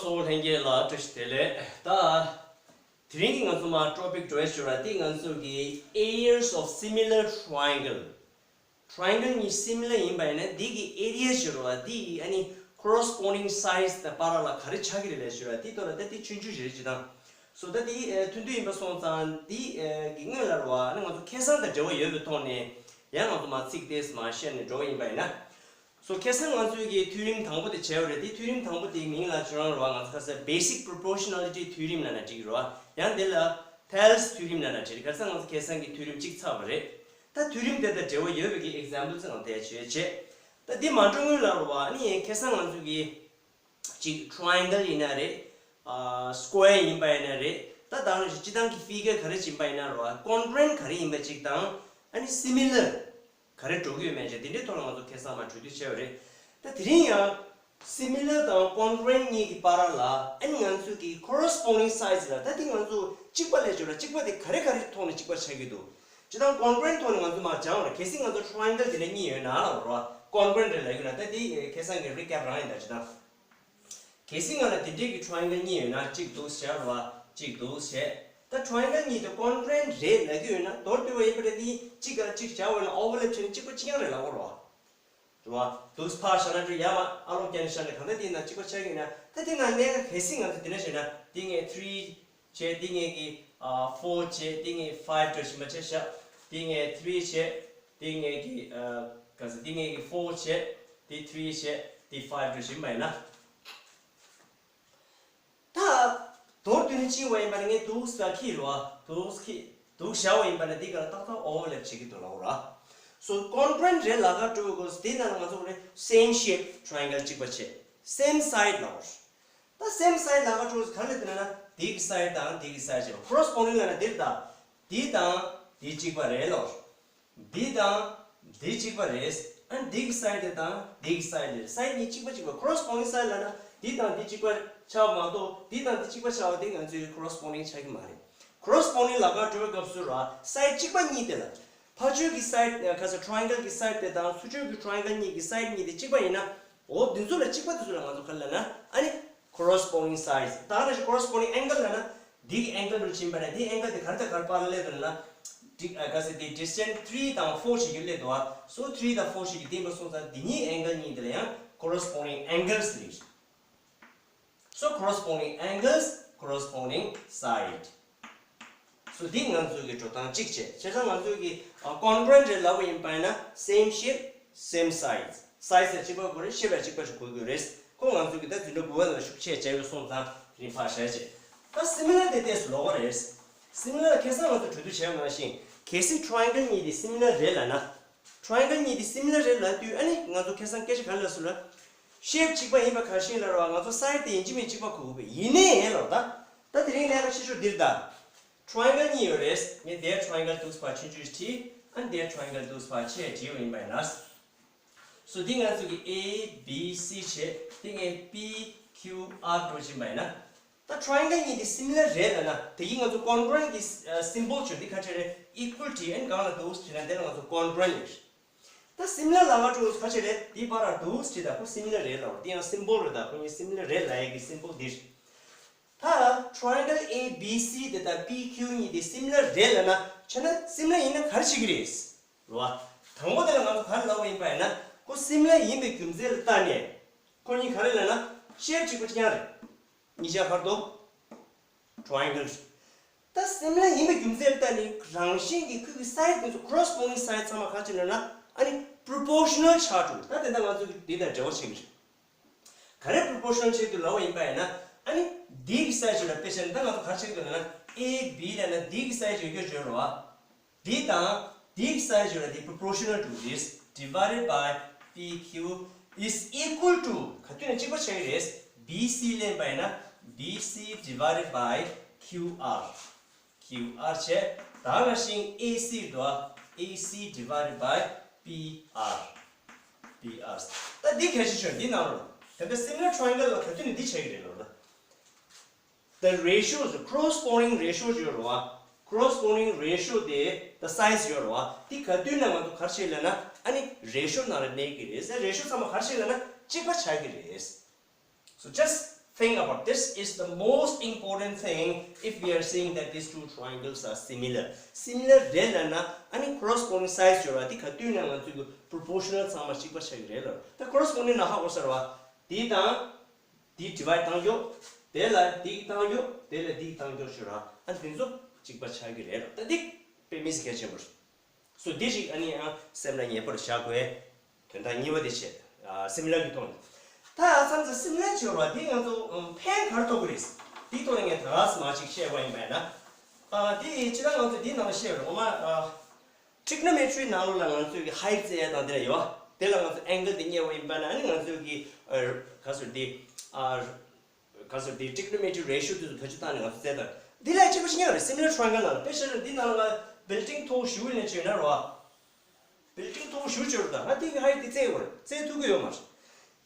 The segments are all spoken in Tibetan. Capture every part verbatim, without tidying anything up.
སོ་ལྷན་རྒྱས་ལ་བཀྲ་ཤིས་བདེ་ལེགས། ད་དེ་རིང་གི་ང་ཚོ་མ་topic་འགྲོ་ཡ་ཞུ་ར་དེ་ང་ཚོ་གི་areas of similar triangle། Triangle་གཉིས་similar་ཡིན་པ་ཡིན་ན་འདི་གི་area་ཞུ་ར་འདི་ཨ་ནི་corresponding sides་དང་བར་ལ་ག་རེ་ཆགས་ཀྱི་རེད་ལས་ཞུ་ར་འདི་ཐོག་ལ་ད་འདི་ཆུང་ཆུང་ཞིག་རེད་ཅི་དང་། སོ་ད་འདི་ཐུང་ཐུང་ཡིན་པ་སོང་ཙང་འདི་གི་སྔོན་ལ་ར་ཨ་ནི་ང་ཚོ་ཁ་སང་དང་འབྲེལ་བ་ཡོད་པའི་ཐོག་ནས་ཡང་ང་ཚོ་མ་ཚིག་དེ་མ་བཤད་ནས་འགྲོ་བ་ཡིན་པ་ཡིན་ན། སོ་ཁ་སང་ང་ཚོའི་གི་ཐིའོ་རེམ་དང་པོ་དེ་བྱས་པ་རེད། དེ་ཐིའོ་རེམ་དང་པོ་དེའི་མིང་ལ་ཁྱེད་རང་ར་ང་ཚོ་ཁ་སང་basic proportionality theorem་ལབ་ན་འགྲིག་གི་རེད་བ། ཡང་དེ་ལ་Thales theorem་ལབ་ན་འགྲིག་གི་རེད། ཁ་སང་ང་ཚོ་ཁ་སང་གི་ཐིའོ་རེམ་གཅིག་ཚར་བ་རེད། ད་ཐིའོ་རེམ་དེ་དང་འབྲེལ་བ་ཡོད་པའི་གི་example་ཚོ་ང་དེ་བྱས་བྱས། ད་འདི་མ་འགྲོ་སྔོན་ལ་ར་བ་ཨ་ནི་ཁ་སང་ང་ཚོ་གི་གཅིག་triangle་ཡིན་ན་རེད། ཨ་square་ཡིན་པ་ཡིན་ན་རེད། ད་ད་རང་སྤྱི་བཏང་གི་figure་ག་རེ་ཡིན་པ་ཡིན་ན་ར་བ་congruent་ག་རེ་ཡིན་པ་གཅིག་དང་ཨ་ནི་similar་ག་རེ་འགྲོ་གི་ཡོད་མེད་ཅེས་དེ་འདྲའི་ཐོག་ལ་ང་ཚོ་ཁ་སང་མ་གྲོས་བསྡུར་བྱས་པ་རེད། ད་དེ་རིང་ཡང་similar་དང་congruent་གཉིས་ཀྱི་བར་ལ་ཨ་ནི་ང་ཚོ་གི་corresponding sides་ལ་ད་དེ་ང་ཚོ་གཅིག་པ་ལས་བརྗོད་ལ་གཅིག་པ་དེ་ག་རེ་ག་རེ་ཐོག་ནས་གཅིག་པ་ཆགས་ཀྱི་འདུག་ཇི་ལྟར་congruent་ཐོག་ནས་ང་ཚོ་མར་སྦྱང་བ་རེད། གལ་སྲིད་ང་ཚོ་triangle་དེ་འདྲ་གཉིས་ཡོད་ན་ལ་ར་བ་congruent་རེད་ལབ་ཡོད་ན་ད་དེ་ཁ་སང་གི་recap་རང་ཡིན་ད་ཇི་ལྟར། གལ་སྲིད་ང་ལ་དེ་འདྲའི་གི་triangle་གཉིས་ཡོད་ན་གཅིག་འདུག་ཟེར་བ་གཅིག་འདུག་ཟེར། ད་triangle་གཉིས་དེ་congruent་རེད་ལབ་ཀྱི་ཡོད་ན་མདོར་བསྡུས་པ་ཡིན་པ་རེད། དེ་གཅིག་ག་གཅིག་བྱ་བ་ན་overlap་བྱས་ན་གཅིག་པ་གཅིག་རྐྱང་རེད་ལབ་དགོས་རེད་བ། རེད་བ། འདུག་ཕར་བཞག་ན་འགྲིག་ཡ་མ་ཨ་ལོག་རྒྱབ་ནས་བཞག་ན་གང་ལྟར་དེ་ཡིན་ན་གཅིག་པ་ཆགས་ཀྱི་ཡོད་ན་ད་དེ་ན་གནད་འགག་གལ་སྲིད་ང་ཚོ་དེ་འདྲ་བྱས་ན་དེ་ངས་three་བྱས་དེ་ངས་ཀྱི་ཨ་four་བྱས་དེ་ངས་five་འགྲོ་བཞིན་པ་བྱས་བཞག་དེ་ངས་three་བྱས་དེ་ངས་ཀྱི་ཨ་ག་ཚོད་དེ་ངས་ཀྱི་four་བྱས། དེ་three་བྱས། དེ་five་འགྲོ་བཞིན་པ་ཡིན་ན། ད་མདོར་བསྡུས་ནས་ཕྱིན་པ་ཡིན་པ་ནི་ངས་འདུག་ས་ཁྱི་རོ། འདུག་ཁྱི་འདུག་བཞག་པ་ཡིན་པ་ནི་འདི་ག་ལ་ཏག་ཏག་overlap་བྱེད་ཀྱི་འདུག་ལབ་ར། So congruent་རེད་ལབ་ག་འགྲོ་དགོས་དེ་ན་ང་ཚོ་རེ་same shape triangle་གཅིག་པ་བྱེད། Same side་ལབ་ར། ད་same side་ལབ་ག་འགྲོ་ག་ལ་དེ་ན་འདི་གི་side་དང་འདི་གི་side་བྱེད་པ་corresponding་ལབ་ན་འདིར་ད་འདི་དང་འདི་གཅིག་པ་རེད་ལབ་ར། འདི་དང་འདི་གཅིག་པ་རེད། ཨ་འདི་གི་side་དེ་དང་འདི་གི་side་དེ་རེད། Side་གཉིས་གཅིག་པ་གཅིག་པ་corresponding side་ལབ་ན་འདི་དང་འདི་གཅིག་པ་ཆགས་མ་གཏོགས་འདི་དང་འདི་གཅིག་པ་ཆགས་པ་དེ་ང་ཚོའི་corresponding་ཆགས་ཀྱི་མ་རེད། Corresponding་ལབ་ག་འགྲོ་བའི་སྐབས་སུ་ར་side་གཅིག་པ་གཉིས་དེ་ལ་ཕར་ཕྱོགས་ཀྱི་side་ཁ་ས་triangle་གི་side་དེ་དང་ཚུར་ཕྱོགས་ཀྱི་triangle་གཉིས་ཀྱི་side་གཉིས་དེ་གཅིག་པ་ཡིན་ན་འོ་འདི་ཚོ་ལ་གཅིག་པ་དེ་ཚོ་ལ་ང་ཚོ་ག་ལབ་ན་ཨ་ནི་corresponding sides་ད་ག་ནང་བཞིན་corresponding angle་ལབ་ན། འདི་གི་angle་རུ་ཕྱིན་པ་ན་འདི་angle་དེ་ག་རེ་དང་ག་རེ་བར་ལ་སླེབས་འདུག་ལབ་ན། འདི་ཨ་ག་ཟེར་དེ་distance three་དང་four་ཞིག་གི་སླེབས་འདུག་ཨ། So three་དང་four་ཞིག་གི་སྟེང་པ་སོང་ཙང་འདི་གཉིས་angle་གཉིས་འདི་ལ་ཡང་corresponding angles་རེད། So corresponding angles, corresponding side. So འདི་ང་ཚོའི་གི་འགྲོ་སྟངས་གཅིག་བྱས། བྱས་ཙང་ང་ཚོའི་གི་ཨ་congruent་རེད་ལབ་པ་ཡིན་པ་ཡིན་ན་same shape, same sides. Sides་ཡང་གཅིག་པ་དགོས་རེད། Shape་ཡང་གཅིག་པ་ཞིག་དགོས་དགོས་རེད། ཁོ་ང་ཚོའི་གི་ད་འཛིན་གྲྭ་དགུ་པ་ལ་ཤུགས་ཆེ་བྱས་པའི་སོང་ཙང་དེ་རིང་ཕར་བཞག་བྱས། ད་similar་དེ་ཏོག་ཙམ་ལོགས་ཀ་རེད། Similar་ཁ་སང་ང་ཚོ་གྲོས་བསྡུར་བྱས་པ་ནང་བཞིན་གལ་སྲིད་triangle་གཉིས་དེ་similar་རེད་ལབ་ན། Triangle་གཉིས་དེ་similar་རེད་ལབ་དུས་ཨ་ནི་ང་ཚོ་ཁ་སང་སྐད་ཆ་ག་རེ་ལབ་སོང་ལབ། Shape་གཅིག་པ་ཡིན་པ་ག་བཞིན་ལབ་ར་བ་ང་ཚོ་side་དེ་ཡིན་གཅིག་མིན་གཅིག་པ་དགོས་ཀྱི་ཡོད་པས། ཡིན་ནའི་ལབ་ད། ད་དེ་རིང་ལས་ཀ་བྱེད་ཕྱོགས་འདིར་ད། Triangle་གཉིས་ཡོད་རེད། ངས་འདིར་triangle་འདུག་སེ་ཕར་ཆུང་ཆུང་བྲིས། ཨ་ནི་འདིར་triangle་འདུག་སེ་ཕར་ཆེ་བྲིས་པ་ཡིན་པ་ཡིན་ན། So་འདི་ང་ཚོ་གི་A B C་བྱས། འདི་ངས་P Q R་འགྲོ་བཞིན་པ་ཡིན་ན། ད་triangle་གཉིས་དེ་similar་རེད་ལབ་ན་དེ་གིས་ང་ཚོ་congruent་གི་ཨ་symbol་བྱོས། འདི་ག་འདྲ་རེད། Equality་ཨ་ནི་གང་ལ་འདུག་ཟེར་ན་འདི་ལ་ང་ཚོ་congruent་རེད། ད་similar་ལབ་ན་འགྲོ་ག་འདྲ་རེད། འདི་བར་ལ་འདུག་ཟེར་ད་ཁོ་similar་རེད་ལབ། འདི་ཡང་symbol་རེད། ད་ཁོ་གཉིས་similar་རེད་ལབ་ཡས་ཀྱི་symbol་འདི་རེད། ད་triangle A B C་དེ་དང་P Q་གཉིས་དེ་similar་རེད་ལབ་ན་བྱས་ན་similar་ཡིན་ན་ག་རེ་བྱེད་ཀྱི་རེད། རེད་བ། དང་པོ་དེ་ལ་ང་ཚོ་ག་རེ་ལབ་པ་ཡིན་པ་ཡིན་ན་ཁོ་similar་ཡིན་པའི་རྒྱུ་མཚན་ལ་བལྟས་ནས་ཁོ་གཉིས་ག་རེ་ལབ་ན་shape་གཅིག་པ་གཅིག་རྐྱང་རེད། གཉིས་ཆ་བར་དོ། Triangle་རེད། ད་similar་ཡིན་པའི་རྒྱུ་མཚན་ལ་བལྟས་ནས་རང་བཞིན་གྱིས་ཁོ་གི་side་དེ་ཚོ་corresponding side་ཚང་མ་ག་རེ་ཆགས་ལབ་ན་ཨ་ནི་proportional་ཆགས་འགྲོ། ད་དེ་འདྲ་ང་ཚོ་གི་འདི་དང་འབྲེལ་བ་ཆགས་ཀྱི་རེད། ག་རེ་proportional་ཆགས་འདུག་ལབ་པ་ཡིན་པ་ཡིན་ན་ཨ་ནི་འདི་གི་side་ཅིག་ལ་དཔེ་བཞག་ན་ད་ང་ཚོ་ག་རེ་ཆགས་ཀྱི་འདུག་ལབ་ན་A B་ལབ་ན་འདི་གི་side་ཅིག་ཡོད་རྒྱུ་བརྗོད་རོགས། འདི་དང་འདི་གི་side་ཅིག་ལ་འདི་proportional་འགྲོ་གི་རེད། Divided by P Q is equal to་ག་དུས་ནས་གཅིག་པ་ཆགས་ཀྱི་རེད། B C་ལེན་པ་ཡིན་ན་B C divided by Q R། Q R་བྱས། ད་ག་ནང་བཞིན་A C་འདུག་ཨ། A C divided by P R། P R། ད་འདི་གལ་ཆེ་ཤོས་འདི་ནང་ལོ། ད་ལྟ་similar triangle་ལ་ག་དུས་ནས་འདི་ཆགས་ཀྱི་རེད་ལོ་ད། The ratios, corresponding ratio་ཡོད་རེད་བ། Corresponding ratio་དེ་the sides་ཡོད་རེད་བ། འདི་ག་དུས་ནས་ང་ཚོ་ག་རེ་བྱེད་ལབ་ན་ཨ་ནི་ratio་ནང་ལ་གནས་ཀྱི་རེད། ratio་ཚང་མ་ག་རེ་བྱེད་ལབ་ན་གཅིག་པ་ཆགས་ཀྱི་རེད། So just Think about this is the most important thing if we are saying that these two triangles are similar. Similar རེད་ལབ་ན་ཨ་ནི་corresponding sides ཡོད་ར། དེ་ག་དུས་ན་ང་ཚོས་proportional ཚང་མ་གཅིག་པ་ཆགས་ཀྱི་རེད་ལབ། ད་corresponding ན་ཧ་གོ་ས་རེད་བ། དེ་དང་དེ་divide བཏང་རྒྱུ། དེ་ལ་དེ་བཏང་རྒྱུ། དེ་ལ་དེ་བཏང་རྒྱུ་ཞུ་ར། ཨ་ནི་དེ་ཚོ་གཅིག་པ་ཆགས་ཀྱི་རེད་ལབ། ད་དེ་དཔེ་མི་སྲིད་གལ་ཆེན་པོ་རེད། སོ་འདི་ཞིག་ཨ་ནི་ཨ་སེམས་ལ་ངེས་པར་བཞག་དགོས། དོན་དག་གཉིས་པ་དེ་བྱས། ཨ་similar གི་ཐོག་ནས། ད་མཚམས་མཚམས་similar བྱེད་པ་འདི་ང་ཚོ་ཨམ་ཕན་ག་རེ་ཐོགས་ཀྱི་རེད། འདིའི་ཐོག་ནས་ངས་ད་ག་སེ་མ་ཅིག་བཤད་པ་ཡིན་པས་ན། ཨ་འདི་ཕྱི་ལ་ང་ཚོ་འདིའི་ནང་ལ་བཤད་པ་རེད། འོ་མ་ཨ་trigonometry ནང་ལོགས་ལ་ང་ཚོས་ཀྱི་height བཙལ་ཡ་དང་དེ་ལ་ཡོད། དེ་ལ་ང་ཚོ་angle དེ་རྙེད་པ་ཡིན་པས་ན་ཨ་ནི་ང་ཚོས་ཀྱི་ཨ་ག་ཟེར་འདི་ཨ། ག་ཟེར་དེ་trigonometry ratio དེ་ཚོ་བེད་སྤྱོད་བཏང་ནས་ང་ཚོ་བཙལ་དང་། འདི་ལས་གཅིག་པ་ཞིག་ཡང་རེད། similar triangle ནང་ལ་དཔེ་ཆ་ནི་འདི་ནང་ལ་building མཐོ་བོ་ཞེ་པོ་ལེན་ཆོག་ཡོད་ན་རོ། building མཐོ་བོ་ཞེ་པོ་ཅིག་ཡོད་རེད། ད་ང་འདི་གི་height དེ་བཙལ་དགོས་རེད། བཙལ་ཐུབ་ཀྱི་ཡོད་མ་རེད།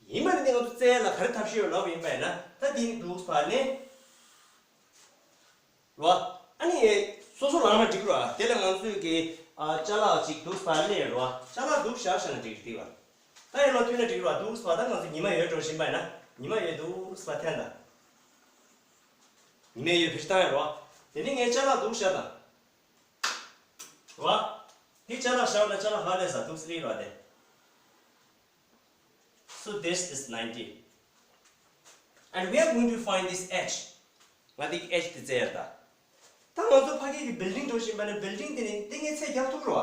ཡིན་པ་ནི་འདི་ང་ཚོ་བཙལ་ཡ་ལ་ག་རེ་ཐབས་ཤེས་ཡོད་ལབ་པ་ཡིན་པས་ན་ད་འདི་ནི་འདུག་སེ་ཕར་ལེན་རོ། ཨ་ནི་སོ་སོ་ལངས་ན་འགྲིག་རོ། དེ་ལ་ང་ཚོས་ཀྱི་ཨ་ཅ་ལག་ཅིག་འདུག་སེ་ཕར་ལེན་རོ། ཅ་ལག་འདུག་བཞག་བཞག་ན་འགྲིག་འགྲིག་བ། ད་ཡར་ལ་མཐུད་ན་འགྲིག་རོ། འདུག་སེ་ཕར། ད་ང་ཚོ་ཉི་མ་ཡོད་འགྲོ་བཞིན་པ་ཡིན་ན་ཉི་མ་ཡོད་འདུག་སེ་ཕར་འཐེན་དང་། ཉི་མ་ཡོད་བེད་སྤྱོད་བཏང་ཡ་རོ། དེ་ནི་ངས་ཅ་ལག་འདུག་བཞག་དང་། རོ། དེ་ཅ་ལག་བཞག་ན་ཅ་ལག་ཧ་ལས་ས་འདུག་སེ་ལེན་རོ་དེ། So this is ninety. And we are going to find this h. ང་འདི་གི་h དེ་བཙལ་ཡ་ད། ད་ང་ཚོ་ཕ་གི་གི་building འགྲོ་བཞིན་པ་ནི་building དེ་ནི་དེ་ངས་ཚད་རྒྱག་ཐུབ་རོ།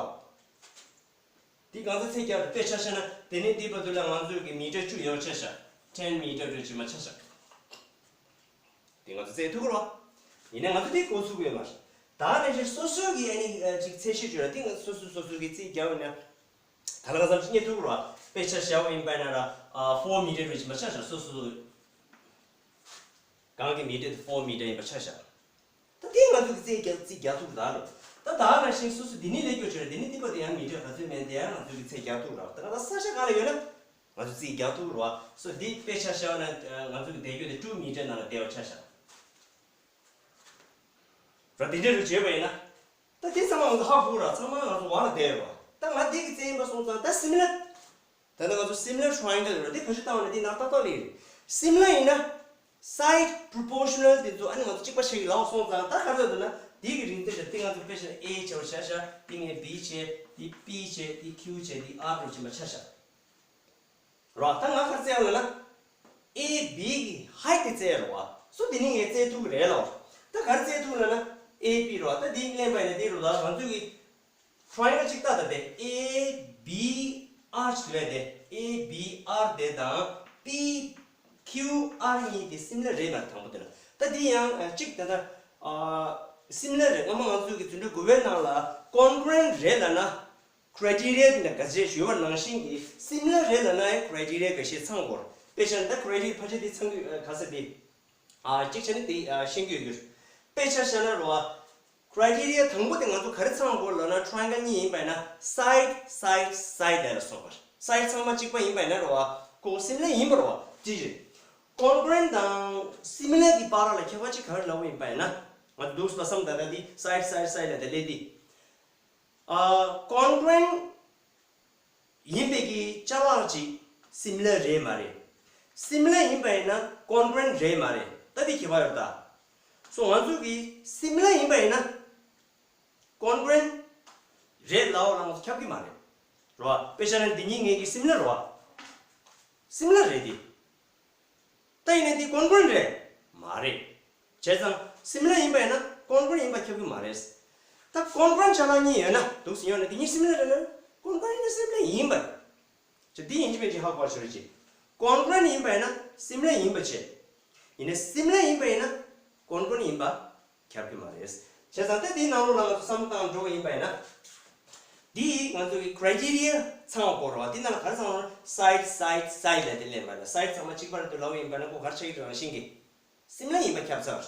འདི་གང་ཚོད་ཚད་རྒྱག་རེད། དཔེ་ཆ་བཞག་ན་དེ་ནས་འདི་བར་དུ་ལ་ང་ཚོས་ཀྱི་མི་ཊར་བཅུ་ཡོད་ཆ་བཞག ten meter འགྲོ་བྱེད་མ་ཆ་བཞག་འདི་ང་ཚོ་བཙལ་ཐུབ་ཀྱི་རེད་བ། ཡིན་ནའི་ང་ཚོ་འདི་གོ་ཚུགས་ཀྱི་ཡོད་མ་རེད། ད་ནས་ཕྱིར་སོ་སོའི་གི་ཨ་ནི་ཅིག་ཚད་གཞི་བརྗོད་ན་འདི་ང་ཚོ་སོ་སོ་སོ་སོའི་གི་རྩིས་རྒྱག་ཡོད་ན། ད་ལ་ང་ཚོ་རྙེད་ཐུབ་ཀྱི་རེད་བ། དཔེ་ཆ་བཞག་པ་ཡིན་པ་ན་ར་four meter འགྲོ་བྱེད་མ་ཆ་བཞག་སོ་སོ། གང་གི་མི་ཊར་དེ་four meter ཡིན་པ་ཆ་བཞག་ད་དེ་ང་ཚོ་གི་རྩིས་རྒྱག་རྩིས་རྒྱག་ཐུབ་ད་རེད། ད་ད་ནང་བཞིན་སོ་སོ་འདི་ནས་ལས་སྐྱོ་བྱོས་རེད། འདི་ནས་འདི་བར་དུ་ཡང་མི་ཊར་ག་ཚོད་མེད་དེ་ཡང་ང་ཚོ་གི་ཚད་རྒྱག་ཐུབ་རེད། ད་ང་ཚོ་ས་ཆ་གང་ལ་ཡོད་ན་ང་ཚོ་རྩིས་རྒྱག་ཐུབ་རེད་བ། སོ་འདི་དཔེ་ཆ་བཞག་ན་ང་ཚོ་གི་བསྡད་རྒྱུ་དེ་two meter ནང་ལ་བསྡད་པ་ཆ་བཞག་ར། འདི་འདྲ་རུ་བྱས་པ་ཡིན་ན། ད་དེ་ཚང་མ་ང་ཚོ་ཧ་གོ་ར། ཚང་མ་ང་ཚོ་བར་ལ་བསྡད་ཡོད་ར། ད་ང་འདི་གི་རྩིས་ཡིན་པ་སོང་ཙང་ད་similar ད་ནི་ང་ཚོ་similar triangle རེད། དེ་བེད་སྤྱོད་བཏང་བ་ནི་དེ་ནང་ཏག་ཏག་ལས་རེད། similar ཡིན་ན་side proportional དེ་ཚོ་ཨ་ནི་ང་ཚོ་གཅིག་པ་ཞིག་ལའོ་སོང་ཙང་ད་ག་རེ་འདུག་ན་དེ་གི་རིང་ཚད་དེ་ང་ཚོ་དཔེ་བཞག་ན་A བྱས་པ་ཆ་བཞག་དེ་ངས་B བྱས། དེ་P བྱས། དེ་Q བྱས། དེ་R འགྲོ་བྱེད་པ་ཆ་བཞག་རོ། ད་ང་ག་རེ་བཙལ་ཡོད་ལབ་ན། A B གི་height དེ་བཙལ་ཡོད་རེད་བ། སོ་དེ་ནི་ངས་བཙལ་ཐུབ་ཀྱི་རེད་ལོ། ད་ག་རེ་བཙལ་ཐུབ་ལབ་ན། A B རོ། ད་དེ་ལེན་པ་ཡིན་ན་དེ་རུ་ད་ང་ཚོ་གི་triangle གཅིག་ལྟ་ད་དེ། A B R ཞིག་ལས་དེ། A B R དེ་དང་P Q R གཉིས་དེ་similar རེད་མ་རེད། དང་པོ་དེ་ལ་ད་དེ་ཡང་གཅིག་ད་ད་similar རེད། སྔོན་མ་ང་ཚོ་གི་རྫུན་སྒྲོག་དགུ་པའི་ནང་ལ་congruent རེད་ལབ་ན། criteria དེ་འདྲ་ག་ཚད་ཞུས་པ་ནང་བཞིན་གྱི་similar རེད་ལབ་ན་ཡང་criteria འགའ་ཤས་ཚང་དགོས་རེད། དཔེ་བཞག་ན་ད་criteria ཕལ་ཆེར་དེ་ཚང་གི་ག་ས་དེ་ཨ་གཅིག་བྱས་ན་དེ་ཤེས་ཀྱི་ཡོད་རྒྱུ་རེད། དཔེ་ཆ་བཞག་ན་རོ་ཨ། criteria དང་པོ་དེ་ང་ཚོ་ག་རེ་ཚང་དགོས་ལབ་ན་triangle གཉིས་ཡིན་པ་ཡིན་ན་side side side ལབ་ལ་སོགས་པ་side ཚང་མ་གཅིག་པ་ཡིན་པ་ཡིན་ན་རོ་ཨ་ཁོ་similar ཡིན་པ་རོ་ཨ་ཅི་རེད། congruent དང་similar གི་བར་ལ་ཁྱད་པར་ཅིག་ག་རེ་ལབ་པ་ཡིན་པ་ཡིན་ན་ང་ཚོ་འདུག་སེ་བསམ་ད་ད་དེ་side side side ལབ་དེ་ལས་དེ། ཨ་congruent ཡིན་པའི་གི་ཅ་ལག་ཅིག་similar རེད་མ་རེད། similar ཡིན་པ་ཡིན་ན་congruent རེད་མ་རེད། ད་དེ་ཁྱད་པར་ཡོད་ད། སོ་ང་ཚོ་གི་similar ཡིན་པ་ཡིན་ན་congruent རེད་ལབ་པ་ལ་ང་ཚོ་ཁྱབ་ཀྱི་མ་རེད། རོ་ཨ། དཔེ་བཞག་ན་འདི་གཉིས་ངེད་ཀྱི་similar རོ་ཨ། similar རེད་དེ། ད་ཡིན་ནའི་འདི་congruent རེད་མ་རེད། བྱས་ཙང་similar ཡིན་པ་ཡིན་ན་congruent ཡིན་པ་ཁྱབ་ཀྱི་མ་རེད། ད་congruent ཅ་ལག་གཉིས་ཡོད་ན་འདུག་སེ་ཡོད་ན་དེ་གཉིས་similar རེད་ན་congruent ཡིན་ན་similar ཡིན་པ་རེད། ཅེས་འདི་ཡིན་གཅིག་མིན་གཅིག་ཧ་གོ་བ་ཞུ་རེ་ཅེས། congruent ཡིན་པ་ཡིན་ན་similar ཡིན་པ་བྱས། ཡིན་ནའི་similar ཡིན་པ་ཡིན་ན་congruent ཡིན་པ་ཁྱབ་ཀྱི་མ་རེད། བྱས་ཙང་ད་དེའི་ནང་ལོགས་ལ་ང་ཚོ་བསམ་བློ་བཏང་འགྲོ་བ་ཡིན་པ་ཡིན་ན། འདི་ཡིས་ང་ཚོ་གི་criteria ཚང་བ་དགོས་རེད་བ། འདི་ནང་ལ་ག་རེ་ཚང་བ་རེད། side side side ལབ་དེ་ལེན་པ་ན་side ཚང་མ་གཅིག་པ་རེད་འདུག་ལབ་པ་ཡིན་པ་ན་ཁོ་ག་རེ་ཆགས་ཀྱི་རེད་ནང་བཞིན་གྱི། similar ཡིན་པ་ཁྱབ་ཚར།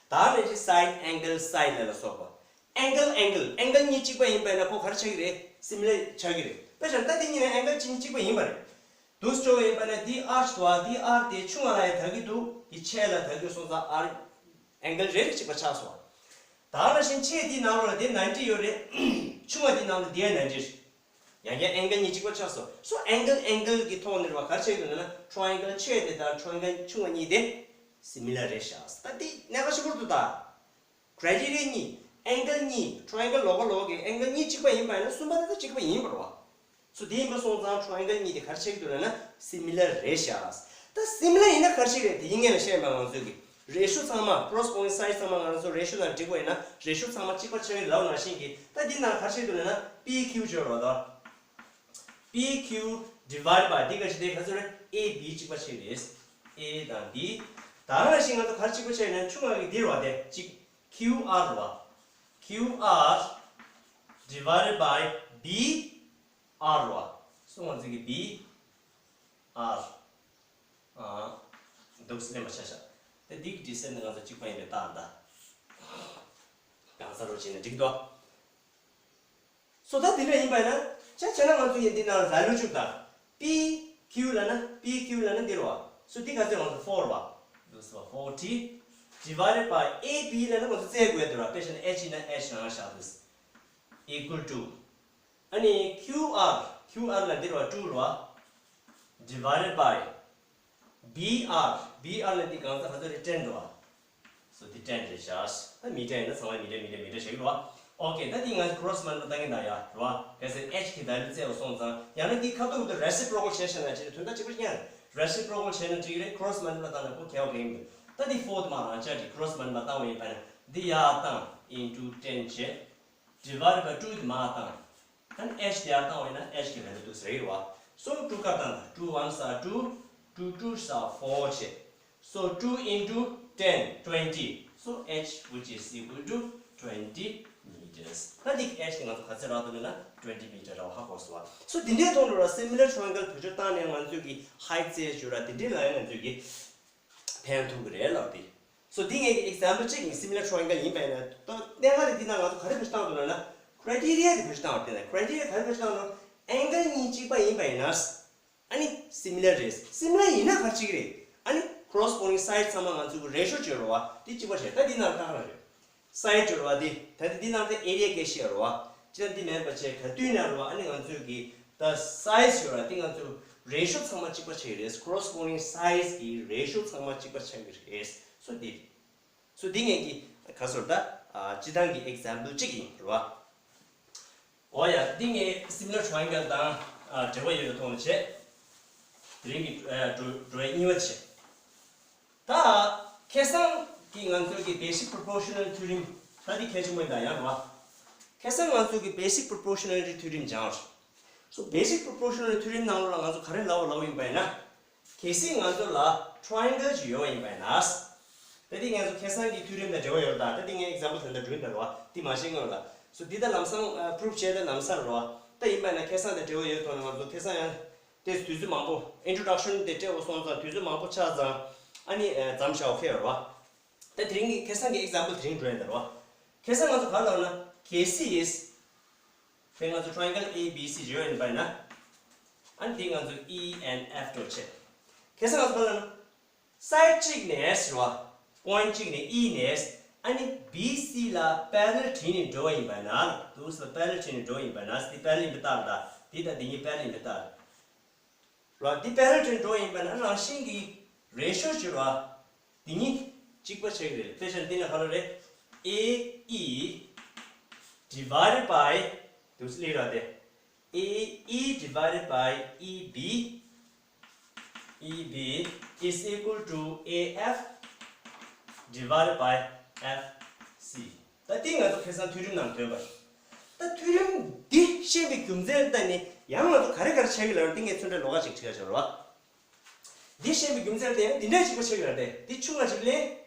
ད་ནས་ཅི་side angle side ལབ་ལ་སོགས་པ། angle angle angle གཉིས་གཅིག་པ་ཡིན་པ་ན་ཁོ་ག་རེ་ཆགས་ཀྱི་རེད། similar ཆགས་ཀྱི་རེད། དཔེ་བཞག་ན་ད་འདི་གཉིས་ནས་angle གཅིག་གཉིས་གཅིག་པ་ཡིན་པ་རེད། འདུག་སེ་བྱས་པ་ཡིན་པ་ན་འདི་arch དུ་བ་འདི་R དེ་ཆུང་བ་ལ་ཡང་དག་གི་འདུག་འདི་ཆེ་ལ་དག་གི་སོང་ཙང་R angle རེ་རེ་གཅིག་པ་ཆགས་སོང་། ད་ནང་བཞིན་ཆེ་འདི་ནང་ལ་འདི་ninety ཡོད་རེད། ཆུང་བ་འདི་ནང་ལ་འདི་ཡང་ninety རེད། ཡང་བསྐྱར angle གཉིས་གཅིག་པ་ཆགས་སོང་། སོ་angle angle གི་ཐོག་ནས་རེད་བ་ག་རེ་ཆགས་ཀྱི་འདུག་ན་triangle ཆེ་དེ་དང་triangle ཆུང་བ་གཉིས་དེ། similar རེད་ཤག་ད་འདི་གནད་འགག་ཆེན་པོ་འདུག་ད། criteria གཉིས། angle གཉིས། triangle ལོགས་ཀ་ལོགས་ཀྱི་angle གཉིས་གཅིག་པ་ཡིན་པ་ཡིན་ན་གསུམ་པ་དེ་ད་གཅིག་པ་ཡིན་པ་རེད་བ། སོ་དེ་ཡིན་པ་སོང་ཙང་triangle གཉིས་དེ་ག་རེ་ཆགས་ཀྱི་འདུག་ལབ་ན་similar རེད་ཤག་ད་similar ཡིན་ན་ག་རེ་ཆགས་རེད་དེ་ཡིན་ངེས་ལ་བཤད་པ་ང་ཚོས་ཀྱི་ratio ཚང་མ་corresponding side ཚང་མ་ང་ཚོ་ratio དང་འགྲིག་པ་ཡིན་ན་ratio ཚང་མ་གཅིག་པ་ཆགས་ཀྱི་ལབ་ནང་བཞིན་གྱི་ད་འདི་ནང་ག་རེ་ཆགས་འདུག་ལབ་ན་P Q བརྗོད་རོགས་དང་། P Q divide by འདི་ག་ཞིག་དེ་ག་ཚོད་རེད། A B གཅིག་པ་ཆགས་རེད། A དང་B། ད་ག་ནང་བཞིན་ང་ཚོ་ག་རེ་གཅིག་པ་ཆགས་ཡིན་ན་ཆུང་བ་གི་འདི་རེད་བ་དེ་གཅིག Q R རེད་བ། Q R divide by B R རེད་བ། སོ་ང་ཚོ་གི་B R ཨ་འདུག་སེ་ལེན་པ་ཆ་བཞག་དེ་འདི་གི་ཌི་སི་ཊན་སི་ང་ཚོ་གཅིག་པ་ཡིན་པའི་རྟགས་འདའ། གང་ས་རོ་བྱས་ན་འགྲིག་འདུག་སོ་ད་དེ་འདྲ་ཡིན་པ་ཡིན་ན་ཆ་བྱས་ན་ང་ཚོ་ཡིན་འདི་ནང་value བཅུག་དང་། P Q ལབ་ན་P Q ལབ་ན་འདི་རེད་བ། སོ་འདི་ག་ཚོད་ང་ཚོ་four རེད་བ། འདུག་སེ་བ་forty divided by A B ལབ་ན་ང་ཚོ་བཙལ་དགོས་འདུག་ར། དཔེ་བཞག་ན་H ཡིན་ན་H རང་བཞག་འདུག equal to ཨ་ནི་Q R Q R ལ་འདི་རེད་བ་two རེད་བ། divided by B R B R ལ་འདི་གང་ས་ག་ཚོད་རེད་ten རེད་བ། སོ་འདི་ten རེད་ཤག་ད་མི་ཊར་ཡིན་ན་ཚང་མ་མི་ཊར་མི་ཊར་མི་ཊར་བྱེད་ཀྱི་རེད་བ། ཨོ་ཀེ་ད་འདི་ང་cross multiply བཏང་གི་འདུག་ཡ་རེད་བ། གལ་སྲིད་H གི་value བཙལ་བ་སོང་ཙང་ཡང་ན་འདི་ཁ་ཐུག་ཏུ་reciprocal བྱས་བྱས་ན་ཅི་རེད་དོན་དག་གཅིག་པ་ཡང་reciprocal བྱས་ན་འགྲིག་གི་རེད། cross multiply བཏང་ན་ཁོ་གལ་བ་གལ་ཡིན་འདུག་ད་འདི four དེ་མ་རང་ཅག་གི་cross multiply བཏང་བ་ཡིན་པ་ན་འདི་ཡར་བཏང་into ten བྱས། divided by two དེ་མར་བཏང་། ད་ནི་H དེ་ཡར་བཏང་བ་ཡིན་ན་H གི་value འདུག་ཟེར་གྱི་རེད་བ། So two ག་བཏང་ད། two ones are two, two twos are four བྱས། So two into ten, twenty. So H which is equal to twenty meters. ད་འདི་H དེ་ང་ཚོ་ག་ཚད་རག་འདུག་ལབ་ན་twenty meter རག་པ་ཧ་གོ་སོང་བ། So འདི་འདྲའི་ཐོག་ནས་ར་similar triangle བེད་སྤྱོད་བཏང་ནས་ང་ཚོས་ཀྱི་height བཙལ་རྒྱུ་ར་འདི་འདྲའི་ལ་ཡང་ང་ཚོས་ཀྱི་ཕན་ཐོགས་ཀྱི་རེད་ལབ་དེ། So འདི་ངའི་example གཅིག་ཡིན། similar triangle ཡིན་པ་ཡིན་ན་ད་གནད་འགག་དེ་འདི་ན་ང་ཚོ་ག་རེ་བེད་སྤྱོད་བཏང་འདུག་ལབ་ན་criteria དེ་བེད་སྤྱོད་བཏང་བ་དེ་ན་criteria ག་རེ་བེད་སྤྱོད་བཏང་ན་angle གཉིས་གཅིག་པ་ཡིན་པ་ཡིན་ན་ཨ་ནི་similar རེད། similar ཡིན་ན་ག་རེ་བྱེད་ཀྱི་རེད། ཨ་ནི་corresponding side ཚང་མ་ང་ཚོ་གི་ratio བརྗོད་རོགས་བ་དེ་གཅིག་པ་བྱས་ད་འདི་ནང་ལྟ་ག་རེད། side བརྗོད་རོགས་བ་དེ་ད་དེ་འདི་ནང་ལྟ་area སྐད་བཤད་རོགས་བ་ཅི་ད་འདི་མེད་པ་བྱས་ག་དུས་ན་རོགས་བ་ཨ་ནི་ང་ཚོ་གི་ད་size བརྗོད་རོགས་བ་དེ་ང་ཚོ་ratio ཚང་མ་གཅིག་པ་ཆགས་ཀྱི་རེད། corresponding size གི་ratio ཚང་མ་གཅིག་པ་ཆགས་ཀྱི་རེད། So འདི། So འདི་ངས་ཀྱི་ག་སོར་ད་སྤྱི་བཏང་གི་example གཅིག་ཡིན་རེད་བ། འོ་ཡ་འདི་ངས་similar triangle དང་འབྲེལ་བ་ཡོད་པའི་ཐོག་ནས་བྱས། དེ་རིང་གི་འགྲོ་འགྲོ་བའི་གཉིས་པ་བྱས། ད་ཁ་སང་གི་ང་ཚོའི་གི་basic proportional theorem ད་འདི་གལ་ཆེན་པོ་ཡིན་ད་ཡང་རེད་བ། ཁ་སང་ང་ཚོའི་གི་basic proportionality theorem སྦྱངས་རེད། So basic proportionality theorem ནང་ལོགས་ལ་ང་ཚོ་ག་རེ་ལབ་པ་ལབ་པ་ཡིན་པ་ཡིན་ན། གལ་སྲིད་ང་ཚོ་ལ་triangle ཅིག་ཡོད་པ་ཡིན་པ་ཡིན་ན། ད་འདི་ང་ཚོ་ཁ་སང་གི་theorem དང་འབྲེལ་བ་ཡོད་ད། ད་འདི་ངས་example དེ་འདྲ་འགྲོ་ཡིན་ད་རོ། འདི་མ་ཤེས་སྔོན་ལ། So འདི་ད་ལམ་སང་proof བྱས་ད་ལམ་སང་རོ། ད་ཡིན་པ་ཡིན་ན་ཁ་སང་དང་འབྲེལ་བ་ཡོད་ཐོག་ནས་ང་ཚོ་ཁ་སང་ཡང་ཏེས་དུས་ཚོད་མང་པོ་introduction དེ་སྤྲད་འོ་སོང་ཙང་དུས་ཚོད་མང་པོ་ཆགས་ཙང་ཨ་ནི་མཚམས་བཞག་ཁེལ་རོ། ད་དེ་རིང་གི་ཁ་སང་གི་example དེ་རིང་འགྲོ་ཡིན་ད་རོ། ཁ་སང་ང་ཚོ་ག་ལབ་ན་གལ་སྲིད། དེ་ང་ཚོ་triangle A B C ཡོད་ཡིན་པ་ཡིན་ན། ཨ་ནི་དེ་ང་ཚོ E and F འགྲོ་བྱེད། ཁ་སང་ང་ཚོ་ག་ལབ་ན། side གཅིག་ནས་རེད་བ། point གཅིག་ནས་E ནས་ཨ་ནི་B C ལ་parallel བྲིས་ནས་འགྲོ་བ་ཡིན་པ་ཡིན་ན། དུས་ལ་parallel བྲིས་ནས་འགྲོ་བ་ཡིན་པ་ཡིན་ན་དེ་parallel ཡིན་པ་ལྟར་ད། དེ་དང་དེ་གཉིས་parallel ཡིན་པ་ལྟར། ར་འདི་parallel བྲིས་འགྲོ་ཡིན་པ་ན་རང་བཞིན་གྱི་ratio ཞུ་ར། འདི་གཉིས་གཅིག་པ་ཆགས་ཀྱི་རེད། དཔེ་ཆ་འདི་ན་ག་ལ་རེད། A E divided by དུས་ལི་ར་དེ། A E divided by E B E B is equal to A F divided by F C ད་འདི་ང་ཚོ་ཁ་སང་theorem ནང་ཐོན་པ་རེད། ད་theorem འདི་ཤེས་པའི་རྒྱུ་མཚན་ད་ནི་ཡང་ང་ཚོ་ག་རེ་ག་རེ་ཆགས་ཀྱི་ལབ་ན་འདི་ངས་ཚོན་ཁྲ་ལོགས་ཀ་ཅིག་བྲིས་ཡ་བྱ་རོགས། འདི་ཤེས་པའི་རྒྱུ་མཚན་དེ་འདི་འདྲའི་གཅིག་པ་ཆགས་ཀྱི་ལབ་སྟེ་འདི་ཆུང་བ་ཅིག་ལས་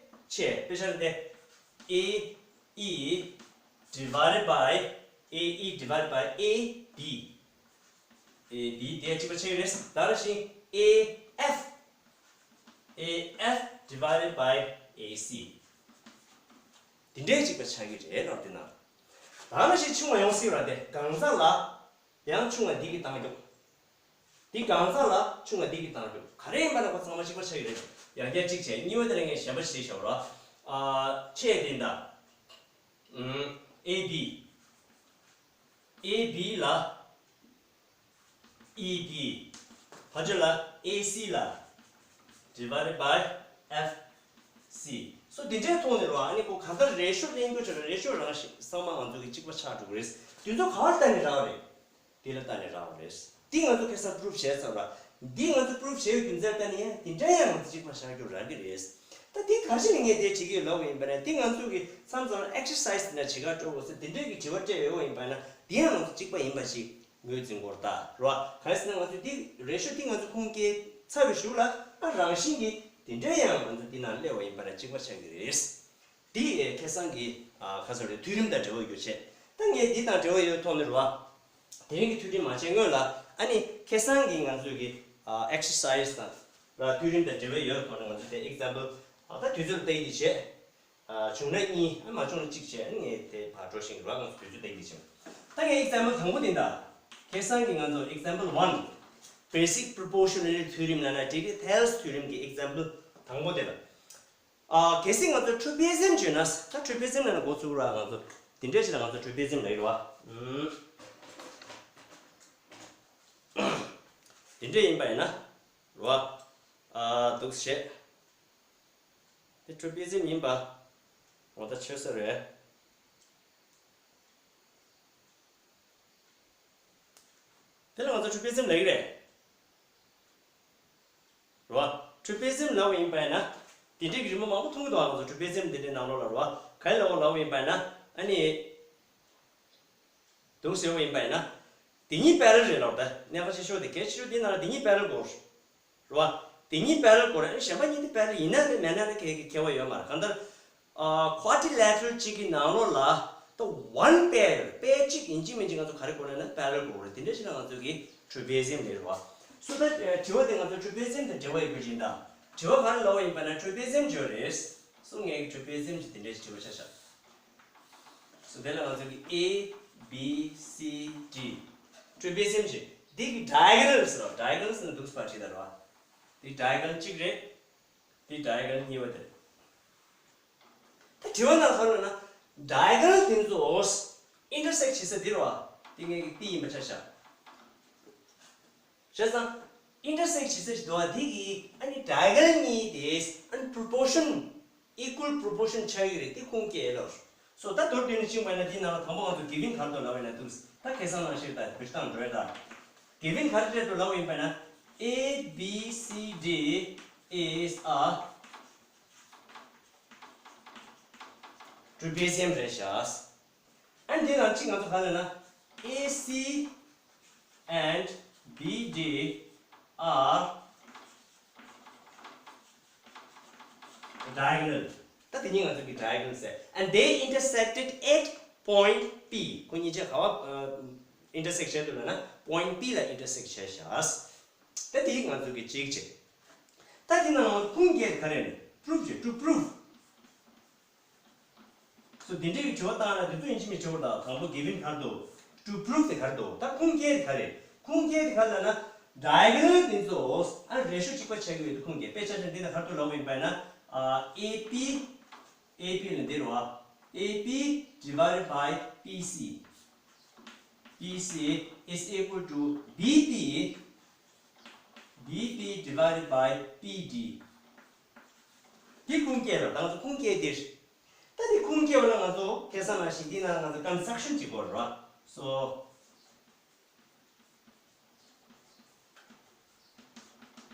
ཆེ་དཔེ་ཆ་ལ་དེ། A E divided by A E divided by A B A B དེ་གཅིག་པ་ཆགས་ཀྱི་རེད། ད་ལ་ཞིང་A F A F divided by A C འདི་འདྲའི་གཅིག་པ་ཆགས་ཀྱི་རེད་ལབ་དེ་ན། ད་ལ་ཞིག་ཆུང་བ་ཡོང་སྲིད་ར་དེ་གང་ཟག་ལ་ཡང་ཆུང་བ་འདི་གི་བཏང་རྒྱུ། འདི་གང་ཟག་ལ་ཆུང་བ་འདི་གི་བཏང་རྒྱུ་ག་རེ་ཡིན་པ་ན་ཁོ་ཚང་མ་གཅིག་པ་ཆགས་ཀྱི་རེད། ཡང་བསྐྱར་གཅིག་བྱས་གཉིས་པ་དེ་ལ་ངས་གཞན་པ་ཞིག་བྱས་བཞག་ར། ཨ་ཆེ་དེ་འདྲ། ཨ་A B A B ལ་E B ཕ་ཆོས་ལ་A C ལ་divided by F སི། སོ་དེ་འདྲའི་ཐོག་ནས་རོ། ཨ་ནི་ཁོ་གང་ལྟར་རེ་ཤོ་ལེན་དགོས་བྱུང་ན་རེ་ཤོ་རང་ཞིག་ཚང་མ་ང་ཚོ་གི་གཅིག་པ་ཆགས་འགྲོ་གི་རེད། དེ་ཚོ་ག་བར་བལྟས་ནས་རག་པ་རེད། དེ་ལ་བལྟས་ནས་རག་པ་རེད། དེ་ང་ཚོ་ཁ་སང་པུ་རུབ་བྱས་ཚར་ར། འདི་ང་ཚོ་པུ་རུབ་བྱས་ཡོད་རྒྱུ་མཚན་ལྟ་ནས་ཡང་དེ་འདྲ་ཡང་ང་ཚོ་གཅིག་པ་ཆགས་རྒྱུ་རག་གི་རེད། ད་དེ་ག་རེ་ནས་ངས་དེ་བྲིས་ཀྱི་ཡོད་ལབ་པ་ཡིན་པ་ན། དེ་ང་ཚོ་གི་མཚམས་མཚམས་ལ་ཨེག་སར་སའི་ཛི་དེ་འདྲ་བྱེད་ག་སྤྲོད་དགོས་སོ། དེ་འདྲའི་གི་དྲི་བ་སྤྲད་ཡོད་པ་ཡིན་པ་ན། དེ་ཡང་ང་ཚོ་གཅིག་པ་ཡིན་པ་ཞིག་ངོས་འཛིན་དགོས་རེད་ད་རོ། གང་ཡིན་ཟེར་ན་ང་ཚོས་འདི་རེ་ཤོ་འདི་ང་ཚོ་ཁུངས་སྐྱེལ་ཚར་བའི་གཞུག་ལ། ཨ་རང་བཞིན་གྱིས་དེ་འདྲའི་ཡང་ང་ཚོ་འདི་ནང་སླེབས་པ་ཡིན་པ་ན་གཅིག་པ་ཆགས་ཀྱི་རེད། འདི་ཨེ་ཁ་སང་གི་ཨ་ཁ་སང་རེད། མཐུན་རིམ་དང་འབྲེལ་བ་ཡོད་བྱས། ད་ངས་འདི་དང་འབྲེལ་བ་ཡོད་ཐོག་ནས་རོ། དེ་རིང་གི་མཐུན་སྒྲིལ་མ་བྱས་སྔོན་ལ། ཨ་ནི་ཁ་སང་གི་ང་ཚོའི་གི་ཨ་ཨེག་སར་སའི་ཛི་དང་ར་མཐུན་རིམ་དང་འབྲེལ་བ་ཡོད་ཐོག་ནས་ང་ཚོ་དེ་ཨེག་ཛམ་པལ་ཨ་ད་དུས་ཚོད་ལ་བལྟ་གི་འདི་བྱས། ཨ་བྱུང་ན་གཉིས། ཨ་མ་བྱུང་ན་གཅིག་བྱས། ཨ་ངས་དེ་ཕར་འགྲོ་བཞིན་རོ། ང་ཚོ་དུས་ཚོད་བལྟ་གི་འདི་བྱས། ད་ངས་ཨེག་ཛམ་པལ་དང་པོ་དེ་འདྲ། ཁ་སང་གི་ང་ཚོ་ཨེག་ཛམ་པལ་ཝན། བྷེ་སིག་པོ་རོ་པོར་ཤོ་ན་ལི་ཊི་མཐུན་རིམ་ལབ་ན་ཌི་ཊི་ཐེལ་སི་མཐུན་རིམ་གྱི་ཨེག་ཛམ་པལ་དང་པོ་དེ་ལ། ཨ་གལ་སྲིད་ང་ཚོ་ཊུ་པི་ཛི་ཨེམ་བརྗོད་ན། ད་ཊུ་པི་ཛི་ཨེམ་ལབ་ན་འགོ་ཚུགས་ར། ང་ཚོ་དེ་འདྲས་ཞིག་ལ་ང་ཚོ་ཊུ་པི་ཛི་ཨེམ་ལབ་ཀྱི་རེད་བ། ཨུམ། དེ་འདྲས་ཡིན་པ་ཡིན་ན་རོ། ཨ་འདུག་སེ་བྱས། དེ་ཊུ་པི་ཛི་ཨེམ་ཡིན་པ་ངོ་ད་ཆོད་ས་རེད། དེ་ལ་ང་ཚོ་ཊུ་པི་ཛི་ཨེམ་ལབ་ཀྱི་རེད། རོ། ཊུ་པི་ཛི་ཨེམ་ལབ་པ་ཡིན་པ་ཡིན་ན། དེ་འདྲའི་གི་རི་མོ་མང་པོ་མཐོང་གི་འདུག་ཨ་ང་ཚོ་ཊུ་པི་ཛི་ཨེམ་དེ་འདྲའི་ནང་ལོགས་ལ་རོ། ག་རེ་ལབ་པ་ལབ་པ་ཡིན་པ་ཡིན་ན། ཨ་ནི། འདུག་ཟེར་བ་ཡིན་པ་ཡིན་ན། དེ་གཉིས་པེ་རལ་རེད་ལབ་ད། གནད་འགག་ཆེ་ཤོས་དེ། གལ་ཆེ་ཤོས་དེ་ན་དེ་གཉིས་པེ་རལ་དགོས། རེད་བ། དེ་གཉིས་པེ་རལ་དགོས་རེད། གཞན་པ་གཉིས་དེ་པེ་རལ་ཡིན་ན་རེད་མེད་ན་རེད། ཁྱད་ཁྱད་པར་ཡོད་མ་རེད། གང་ལྟར། ཨ་ཀུ་ཨར་ཊི་ལེ་ཊི་རལ་གཅིག་གི་ནང་ལོགས་ལ་ད་ཝན་པེ་རལ། པེ་གཅིག་ཡིན་གཅིག་མིན་གཅིག་ང་ཚོ་ག་རེ་དགོས་ལབ་ན་པེ་རལ་དགོས་རེད། དེ་འདྲ་ཞིག་ན་ང་ཚོ་གི་ཊུ་པི་ཛི་ཨེམ་རེད། རེད་བ། སོ་ད་དྲི་བ་དེ་ང་ཚོ་ཊུ་པི་ཛི་ཨེམ་དང་འབྲེལ་བ་ཡོད་པ་ཞིག་ཡིན་ད། དྲི་བ་ག་རེ་ལབ་པ་ཡིན་པ་ན་ཊུ་པི་ཛི་ཨེམ་བརྗོད་རེད། སོ་ངས་ཀྱི་ཊུ་པི་ཛི་ཨེམ་ཞིག་དེ་འདྲ་ཞིག་དྲི་བ་ཆ་བཞག་སོ་དེ་ལ་ང་ཚོ་གི་ཨེ་བི་སི་ཌི། ཊུ་པི་ཛི་ཨེམ་ཞིག་འདི་གི་ཌའི་གོ་ནལ་ཟེར་རོ། ཌའི་གོ་ནལ་ཟེར་ན་འདུག་སེ་ཕར་བྲིས་ད་རོ། འདི་ཌའི་གོ་ནལ་གཅིག་རེད། འདི་ཌའི་གོ་ནལ་གཉིས་པ་དེ་རེད། ད་དྲི་བ་ནང་ལ་ག་རེ་ལབ་ན། ཌའི་གོ་ནལ་དེ་ཚོ་ཨིན་ཊར་སེག་བྱེད་ས་འདི་རོ། འདི་ངས་ཀྱི་པི་ཡིན་པ་ཆ་བཞག་བྱས་ཙང་། ཨིན་ཊར་སེག་བྱེད་ས་ཞིག་འདུག་བ། འདི་གི་ཨ་ནི་ཌའི་གོ་ནལ་གཉིས་དེ་ཨ་ནི་པོ་རོ་པོར་ཤོན། ཨི་ཀུ་ཝལ་པོ་རོ་པོར་ཤོན་ཆགས་ཀྱི་རེད། དེ་ཁུངས་སྐྱེལ་ལོ། སོ་ད་མདོར་བསྡུས་ནས་ཕྱིན་པ་ན་འདི་ནང་ལ་དང་པོ་ང་ཚོ་གི་ཝིན་ག་རེ་འདུག་ལབ་པ་ཡིན་ན། འདུག་ད་ཁ་སང་ནང་བཞིན་ད་བེད་སྤྱོད་བཏང་འགྲོ་ཡ། ད་གི་ཝིན་ག་རེ་རེད་འདུག་ལབ་པ་ཡིན་པ་ན། A B C D is a trapezium རེད་ཤག་ཨ་འདི་ནང་གཅིག་ང་ཚོ་ག་རེ་ལབ་ན། A C and B D are diagonal. ད་དེ་གཉིས་ང་ཚོ་གི་ཌའི་གོ་ནལ་ཟེར། And they intersected at point P. ཁོ་གཉིས་ཆ་ག་བ་ཨིན་ཊར་སེག་བྱས་འདུག་ལབ་ན་པོ་ཡིན་ཊི་པི་ལ་ཨིན་ཊར་སེག་བྱས་ཤག་ད་དེ་ང་ཚོ་གི་གཅིག་བྱས། ད་དེ་ནང་ཁུངས་སྐྱེལ་ག་རེ་རེད། པུ་རུབ་བྱས། to prove. སོ་དེ་འདྲའི་གི་དྲི་བ་བཏང་ན་དེ་ཚོ་ཡིན་གཅིག་མིན་གཅིག་བར་ད་དང་པོ་གི་ཝིན་ག་རེ་འདུག to prove དེ་ག་རེ་འདུག་ད་ཁུངས་སྐྱེལ་དེ་ག་རེ། ཁུངས་སྐྱེལ་དེ་ག་རེ་ལབ་ན། ཌའི་གོ་ནལ་དེ་ཚོ་ཨ་རེ་ཤོ་གཅིག་པ་ཆགས་ཀྱི་ཡོད་དེ་ཁུངས་སྐྱེལ། དཔེ་ཆ་ཆ་འདི་ན་ག་རེ་འདུག་ལབ་པ་ཡིན་པ་ན། ཨ་ཨེ་པི། ཨེ་པི་ལ་འདི་རེད་བ། A P divided by P C. P C is equal to B P. B P divided by P D. འདི་ཁུངས་སྐྱེལ་རོ། ད་ང་ཚོ་ཁུངས་སྐྱེལ་འདིར། ད་འདི་ཁུངས་སྐྱེལ་བ་ལ་ང་ཚོ་ཁ་སང་ནང་བཞིན་འདི་ནང་ང་ཚོ་ཀོན་སི་ཊྲག་ཤོན་ཅིག་དགོས་རེད་བ། སོ།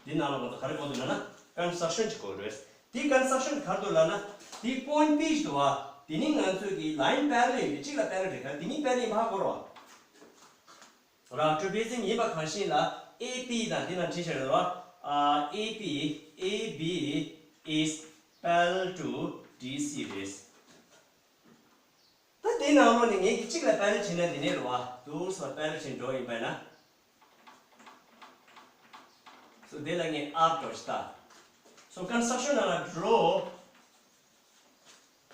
འདི་ནང་ལ་ང་ཚོ་ག་རེ་དགོས་འདུག་ལབ་ན་ཀོན་སི་ཊྲག་ཤོན་ཅིག་དགོས་རེད། འདི་ཀོན་སི་ཊྲག་ཤོན་ག་རེ་འདུག་ལབ་ན། འདི་པོ་ཡིན་ཊི་པི་ཞིག་འདུག་བ། འདི་ནི་ང་ཚོ་གི་ལའིན་པེ་རེ་ལལ་ཡིན་པས་གཅིག་ལ་པེ་རེ་ལལ་རེད། ག་རེ་འདི་གཉིས་པེ་རེ་ལལ་ཡིན་པ་ཧ་གོ་རོགས། རང་ཊུ་པི་ཛི་ཡིན་པ་གང་ཤེས་ལ། ཨེ་པི་དང་འདི་ནང་བྲིས་བཞག་རེད་བ། ཨ་ཨེ་པི། A B is parallel to D C རེད། ད་འདི་ནང་ལོགས་ནས་ངས་ཀྱི་གཅིག་ལ་པེ་རེ་ལལ་བྱས་ན་འདི་ནས་རེད་བ། འདུག་སེ་པེ་རེ་ལལ་བྱས་འགྲོ་ཡིན་པས་ན། སོ་དེ་ལ་ངས་ཨར་འགྲོ་ཞིག་ལྟ། སོ་ཀོན་སི་ཊྲག་ཤོན་ནང་ལ་draw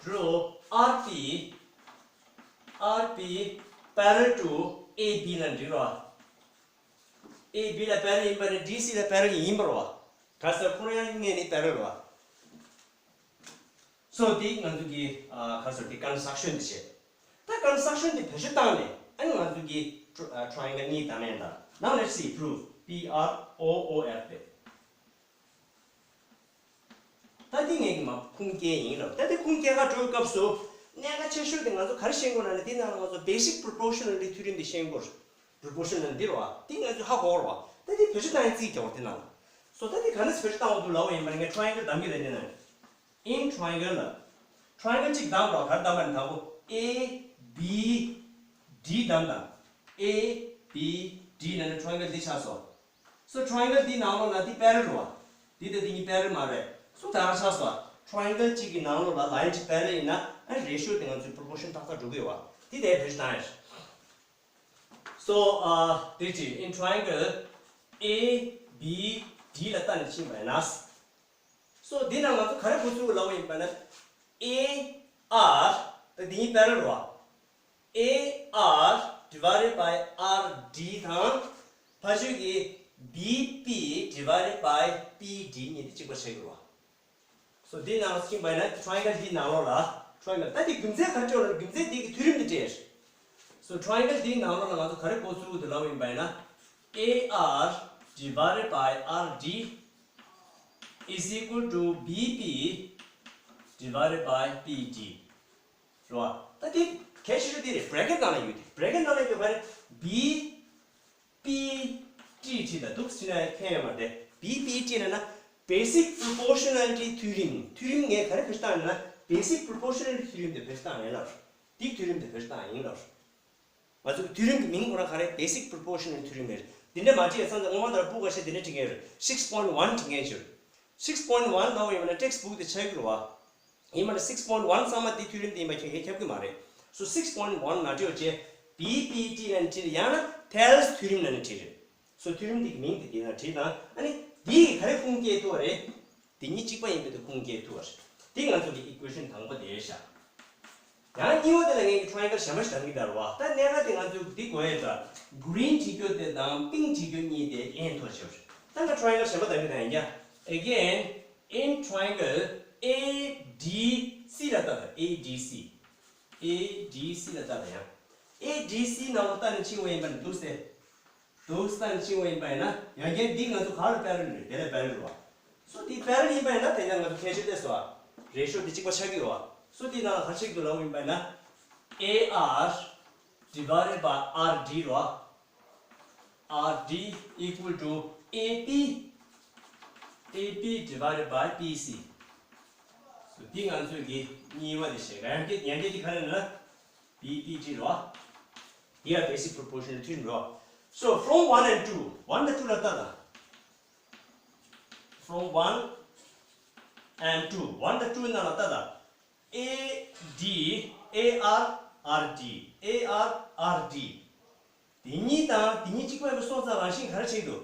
draw R P R P parallel to A B ལ་འབྲི་རོགས། A B ལ་པེ་རེ་ལལ་ཡིན་པ་ནི་ཌི་སི་ལ་པེ་རེ་ལལ་ཡིན་པ་རེད་བ། ག་ས་ཁོ་རང་ཡང་ངས་ནི་པེ་རེ་ལལ་རེད་བ། སོ་དེ་ང་ཚོ་གི་ཨ་ག་ས་དེ་ཀོན་སི་ཊྲག་ཤོན་དེ་བྱས། ད་ཀོན་སི་ཊྲག་ཤོན་དེ་བེད་སྤྱོད་བཏང་ནས་ཨ་ནི་ང་ཚོ་གི་ཊ་ཊ་ར་ཡིང་གལ་གཉིས་བདམས་ཡིན་ད། Now let's see proof. P R O O F དེ། ད་ ད་འདི་ངས་ཀྱི་མ་ཁུངས་སྐྱེལ་ཡིན་ལབ། ད་འདི་ཁུངས་སྐྱེལ་ག་འགྲོ་བའི་སྐབས་སུ་གནད་འགག་ཆེ་ཤོས་དེ་ང་ཚོ་ག་རེ་ཤེས་དགོས་ན་ནི། འདི་ནང་ལ་ང་ཚོ་basic proportionality ཐིའོ་རེམ་འདི་ཤེས་དགོས། པོར་པོར་ཤན་ནལ་འདི་རེད་བ། འདི་ང་ཚོས་ཧ་གོ་བ། ད་འདི་བེད་སྤྱོད་བཏང་ཡིན་རྩིས་རྒྱག་བ་འདི་ནང་ལ། སོ་ད་འདི་ག་ནས་བེད་སྤྱོད་བཏང་བ་འདུག་ལབ་པ་ཡིན་པ་ནི་ངས་ཊ་ར་ཡན་གལ་གདམ་གྱི་རེད། འདི་ནང་in triangle ལ་ཊ་ར་ཡན་གལ་གཅིག་གདམ་རོགས། ག་རེ་གདམ་པ་ནི་ད་གོ A B D གདམ་དང་། A B D ནང་ནས་ཊ་ར་ཡན་གལ་འདི་ཆགས་སོང་། སོ་ཊ་ར་ཡན་གལ་འདི་ནང་ལོགས་ལ་འདི་པེ་རེ་ལལ་རེད་བ། འདི་དང་འདི་གཉིས་པེ་རེ་ལལ་མ་རེད། སོ་ད་ག་ཆགས་སོང་། ཊ་ར་ཡན་གལ་གཅིག་གི་ནང་ལོགས་ལ་ལའིན་གཅིག་པེ་རེ་ལལ་ཡིན་ན་ཨ་རེ་ཤི་ཡོ་དེ་ང་ཚོའི་པོར་པོར་ཤན་ཏག་ཏག་འགྲོ་གི་ཡོད་བ། འདི་དེ་བེད་སྤྱོད་བཏང་ཡ་རེད། So, uh, this is in triangle A B D ལ་ལྟ་ནས་ཕྱིན་པ་ཡིན་ན། So འདི་ནང་ང་ཚོ་ག་རེ་འགོ་ཚུགས་ལབ་པ་ཡིན་པ་ན། A R ད་འདི་གཉིས་པེ་རེ་ལལ་རེད་བ། A R divided by R D དང་ཕ་ཤུལ་གྱི B P divided by P D གཉིས་དེ་གཅིག་པ་ཆགས་ཀྱི་རེད་བ། སོ་འདི་ནང་ཕྱིན་པ་ཡིན་ན་ཊ་ར་ཡན་གལ་འདིའི་ནང་ལོགས་ལ་ཊ་ར་ཡན་གལ་ད་འདི་རྒྱུ་མཚན་ག་རེ་བརྗོད་ན་རྒྱུ་མཚན་འདི་གི་ཐིའོ་རེམ་འདི་སྤྲད། སོ་ཊ་ར་ཡན་གལ་འདིའི་ནང་ལོགས་ལ་ང་ཚོ་ག་རེ་འགོ་ཚུགས་འདུག་ལབ་པ་ཡིན་པ་ཡིན་ན། A R divided by R D is equal to B P divided by P D རེད་བ། ད་འདི་གལ་ཆེ་ཤོས་འདི་རེད། བྷེ་རེ་ཀེཊ་ནང་ལ་ཡོད་དེ། བྷེ་རེ་ཀེཊ་ནང་ལ་ཡོད་པ་རེད། B P T བྲིས་དང་འདུག་ཟེར་ན་ཁྱད་ཡོད་མ་རེད། B P T ལབ་ན་basic proportionality ཐིའོ་རེམ། ཐིའོ་རེམ་ངས་ག་རེ་བེད་སྤྱོད་བཏང་ཡིན་ན་basic proportionality ཐིའོ་རེམ་དེ་བེད་སྤྱོད་བཏང་ཡིན་ལབ། འདི་ཐིའོ་རེམ་དེ་བེད་སྤྱོད་བཏང་ཡིན་ལབ། ང་ཚོ་ཐིའོ་རེམ་གྱི་མིང་ཁོ་རང་ག་རེ་basic proportionality ཐིའོ་རེམ་རེད། འདི་འདྲ་མ་བྲིས་ཡ་ཚང་ཚང་ངོ་མ་ལྟར་སྤུ་ག་ཤེད་འདི་འདྲ་བྲིས་མཁན་རེད། six point one བྲིས་མཁན་ཅིག་རེད། six point one ནང་ཡོད་ན་text book དེ་ཆགས་ཀྱི་རེད་བ། ཡིན་པ་ན་six point one ཚང་མ་འདི་ཐིའོ་རེམ་དེ་ཡིན་པ་ཁྱོད་ཁྱབ་ཀྱི་མ་རེད། སོ་six point one མ་བྲིས་པ་བྱས། B P T ལབ་ནས་བྲིས་རེད། ཡང་ན་ཐེལ་སི་ཐིའོ་རེམ་ལབ་ནས་བྲིས་རེད། སོ་ཐིའོ་རེམ་འདི་གི་མིང་དེ་འདི་ན་བྲིས་དང་། ཨ་ནི་འདི་གི་ག་རེ་ཁུངས་སྐྱེལ་ཐུབ་པ་རེད། འདི་གཉིས་གཅིག་པ་ཡིན་པའི་དེ་ཁུངས་སྐྱེལ་ཐུབ་པ་རེད། འདི་ང་ཚོ་གི་equation དང་པོ་དེ་རེད་ཤག་ཡང་གཉིས་པ་དེ་ལ་ངས་ཀྱི་ཊ་ར་ཡན་གལ་གཞན་པ་ཞིག་གདམ་གྱི་འདུག་རེད་བ། ད་གནད་འགག་དེ་ང་ཚོས་འདི་གོ་ཡས་འདྲ། གྷི་རིན་བྲིས་རྒྱུ་དེ་དང་པིང་ཀི་བྲིས་རྒྱུ་གཉིས་དེ་ཨེན་ཐོག་ཆེ་བ་རེད། ད་ང་ཊ་ར་ཡན་གལ་གཞན་པ་གདམ་གྱི་འདུག་ཡིན་ཀྱང་། Again, in triangle A D C ལ་ལྟ་དང་། A D C, A D C ལ་ལྟ་དང་། ཡང་A D C ནང་ལ་ལྟ་ནས་ཕྱིན་པ་ཡིན་པ་ནི་འདུག་སེ། འདུག་སེ་ལྟ་ནས་ཕྱིན་པ་ཡིན་པ་ཡིན་ན། ཡང་བསྐྱར་འདི་ང་ཚོ་ག་ལ་པེ་རེ་ལལ་རེད། དེ་ལ་པེ་རེ་ལལ་རེད་བ། སོ་འདི་པེ་རེ་ལལ་ཡིན་པ་ཡིན་ན་དེ་ཡང་ང་ཚོ་ཁྱད་ཆོས་དེ་སོ་ཨ་རེ་ཤོ་དེ་གཅིག་པ་ཆགས་ཀྱི་ཡོད་བ། སོ་འདི་ནང་ལ་ག་ཆགས་ཀྱི་འདུག་ལབ་པ་ཡིན་པ་ཡིན་ན། A R divided by R D རེད་བ། R D equal to A P, A P divided by P C. So འདི་ང་ཚོས་ཀྱི་གཉིས་པ་དེ་བཤད། ཡང་བསྐྱར་ཡང་བསྐྱར་འདི་ག་རེ་ལབ་ན། B P T རེད་བ། འདི་ཡང་basic proportion ཐིའོ་རེམ་རེད་བ། So from one and two, one དང་two ལ་ལྟ་དང་། From one and two, one དང་two ནང་ལ་ལྟ་དང་། A D, A R, R D, A R, R D དེ་གཉིས་དང་དེ་གཉིས་གཅིག་པ་ཡིན་པ་སོང་ཙང་རང་བཞིན་ག་རེ་བྱེད་འདུག་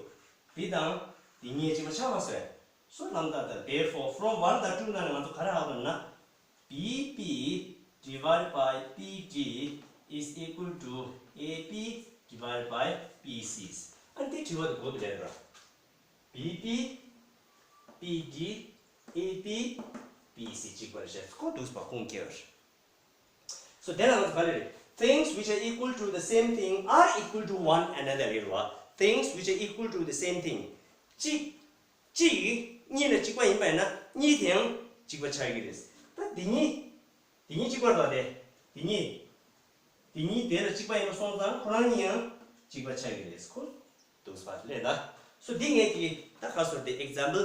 འདི་དང་དེ་གཉིས་གཅིག་པ་ཆགས་མ་སོང་། སོ་ལམ་ད་ལྟ། Therefore, from one དང་two ནང་ནས་ང་ཚོ་ག་རེ་ཧ་གོ་ན། B P divided by P D is equal to A P divided by P C. ཨ་ནི་དེ་དྲི་བ་དེ་གོ་དུ་ལེན་ར། B P, P D, A P, P C གཅིག་པ་རེད་ཤག་ཁོ་འདུག་པ་ཁུངས་སྐྱེལ་བ་རེད། So དེ་ལ་ང་ཚོ་ག་རེ་རེད། Things which are equal to the same thing are equal to one another རེད་བ། Things which are equal to the same thing གཅིག་གཅིག་གཉིས་ལ་གཅིག་པ་ཡིན་པ་ཡིན་ན་གཉིས་དེའང་གཅིག་པ་ཆགས་ཀྱི་རེད། ད་འདི་གཉིས། དེ་གཉིས་གཅིག་པ་རེད་དེ། དེ་གཉིས། དེ་གཉིས་དེ་ལ་གཅིག་པ་ཡིན་པ་སོང་ཙང་ཁོ་རང་གཉིས་ཡང་གཅིག་པ་ཆགས་ཀྱི་རེད། ཁོ་འདུག་སེ་ལབ་ད། སོ་འདི་ངས་ཀྱི་ད་ག་སོར་དེ་example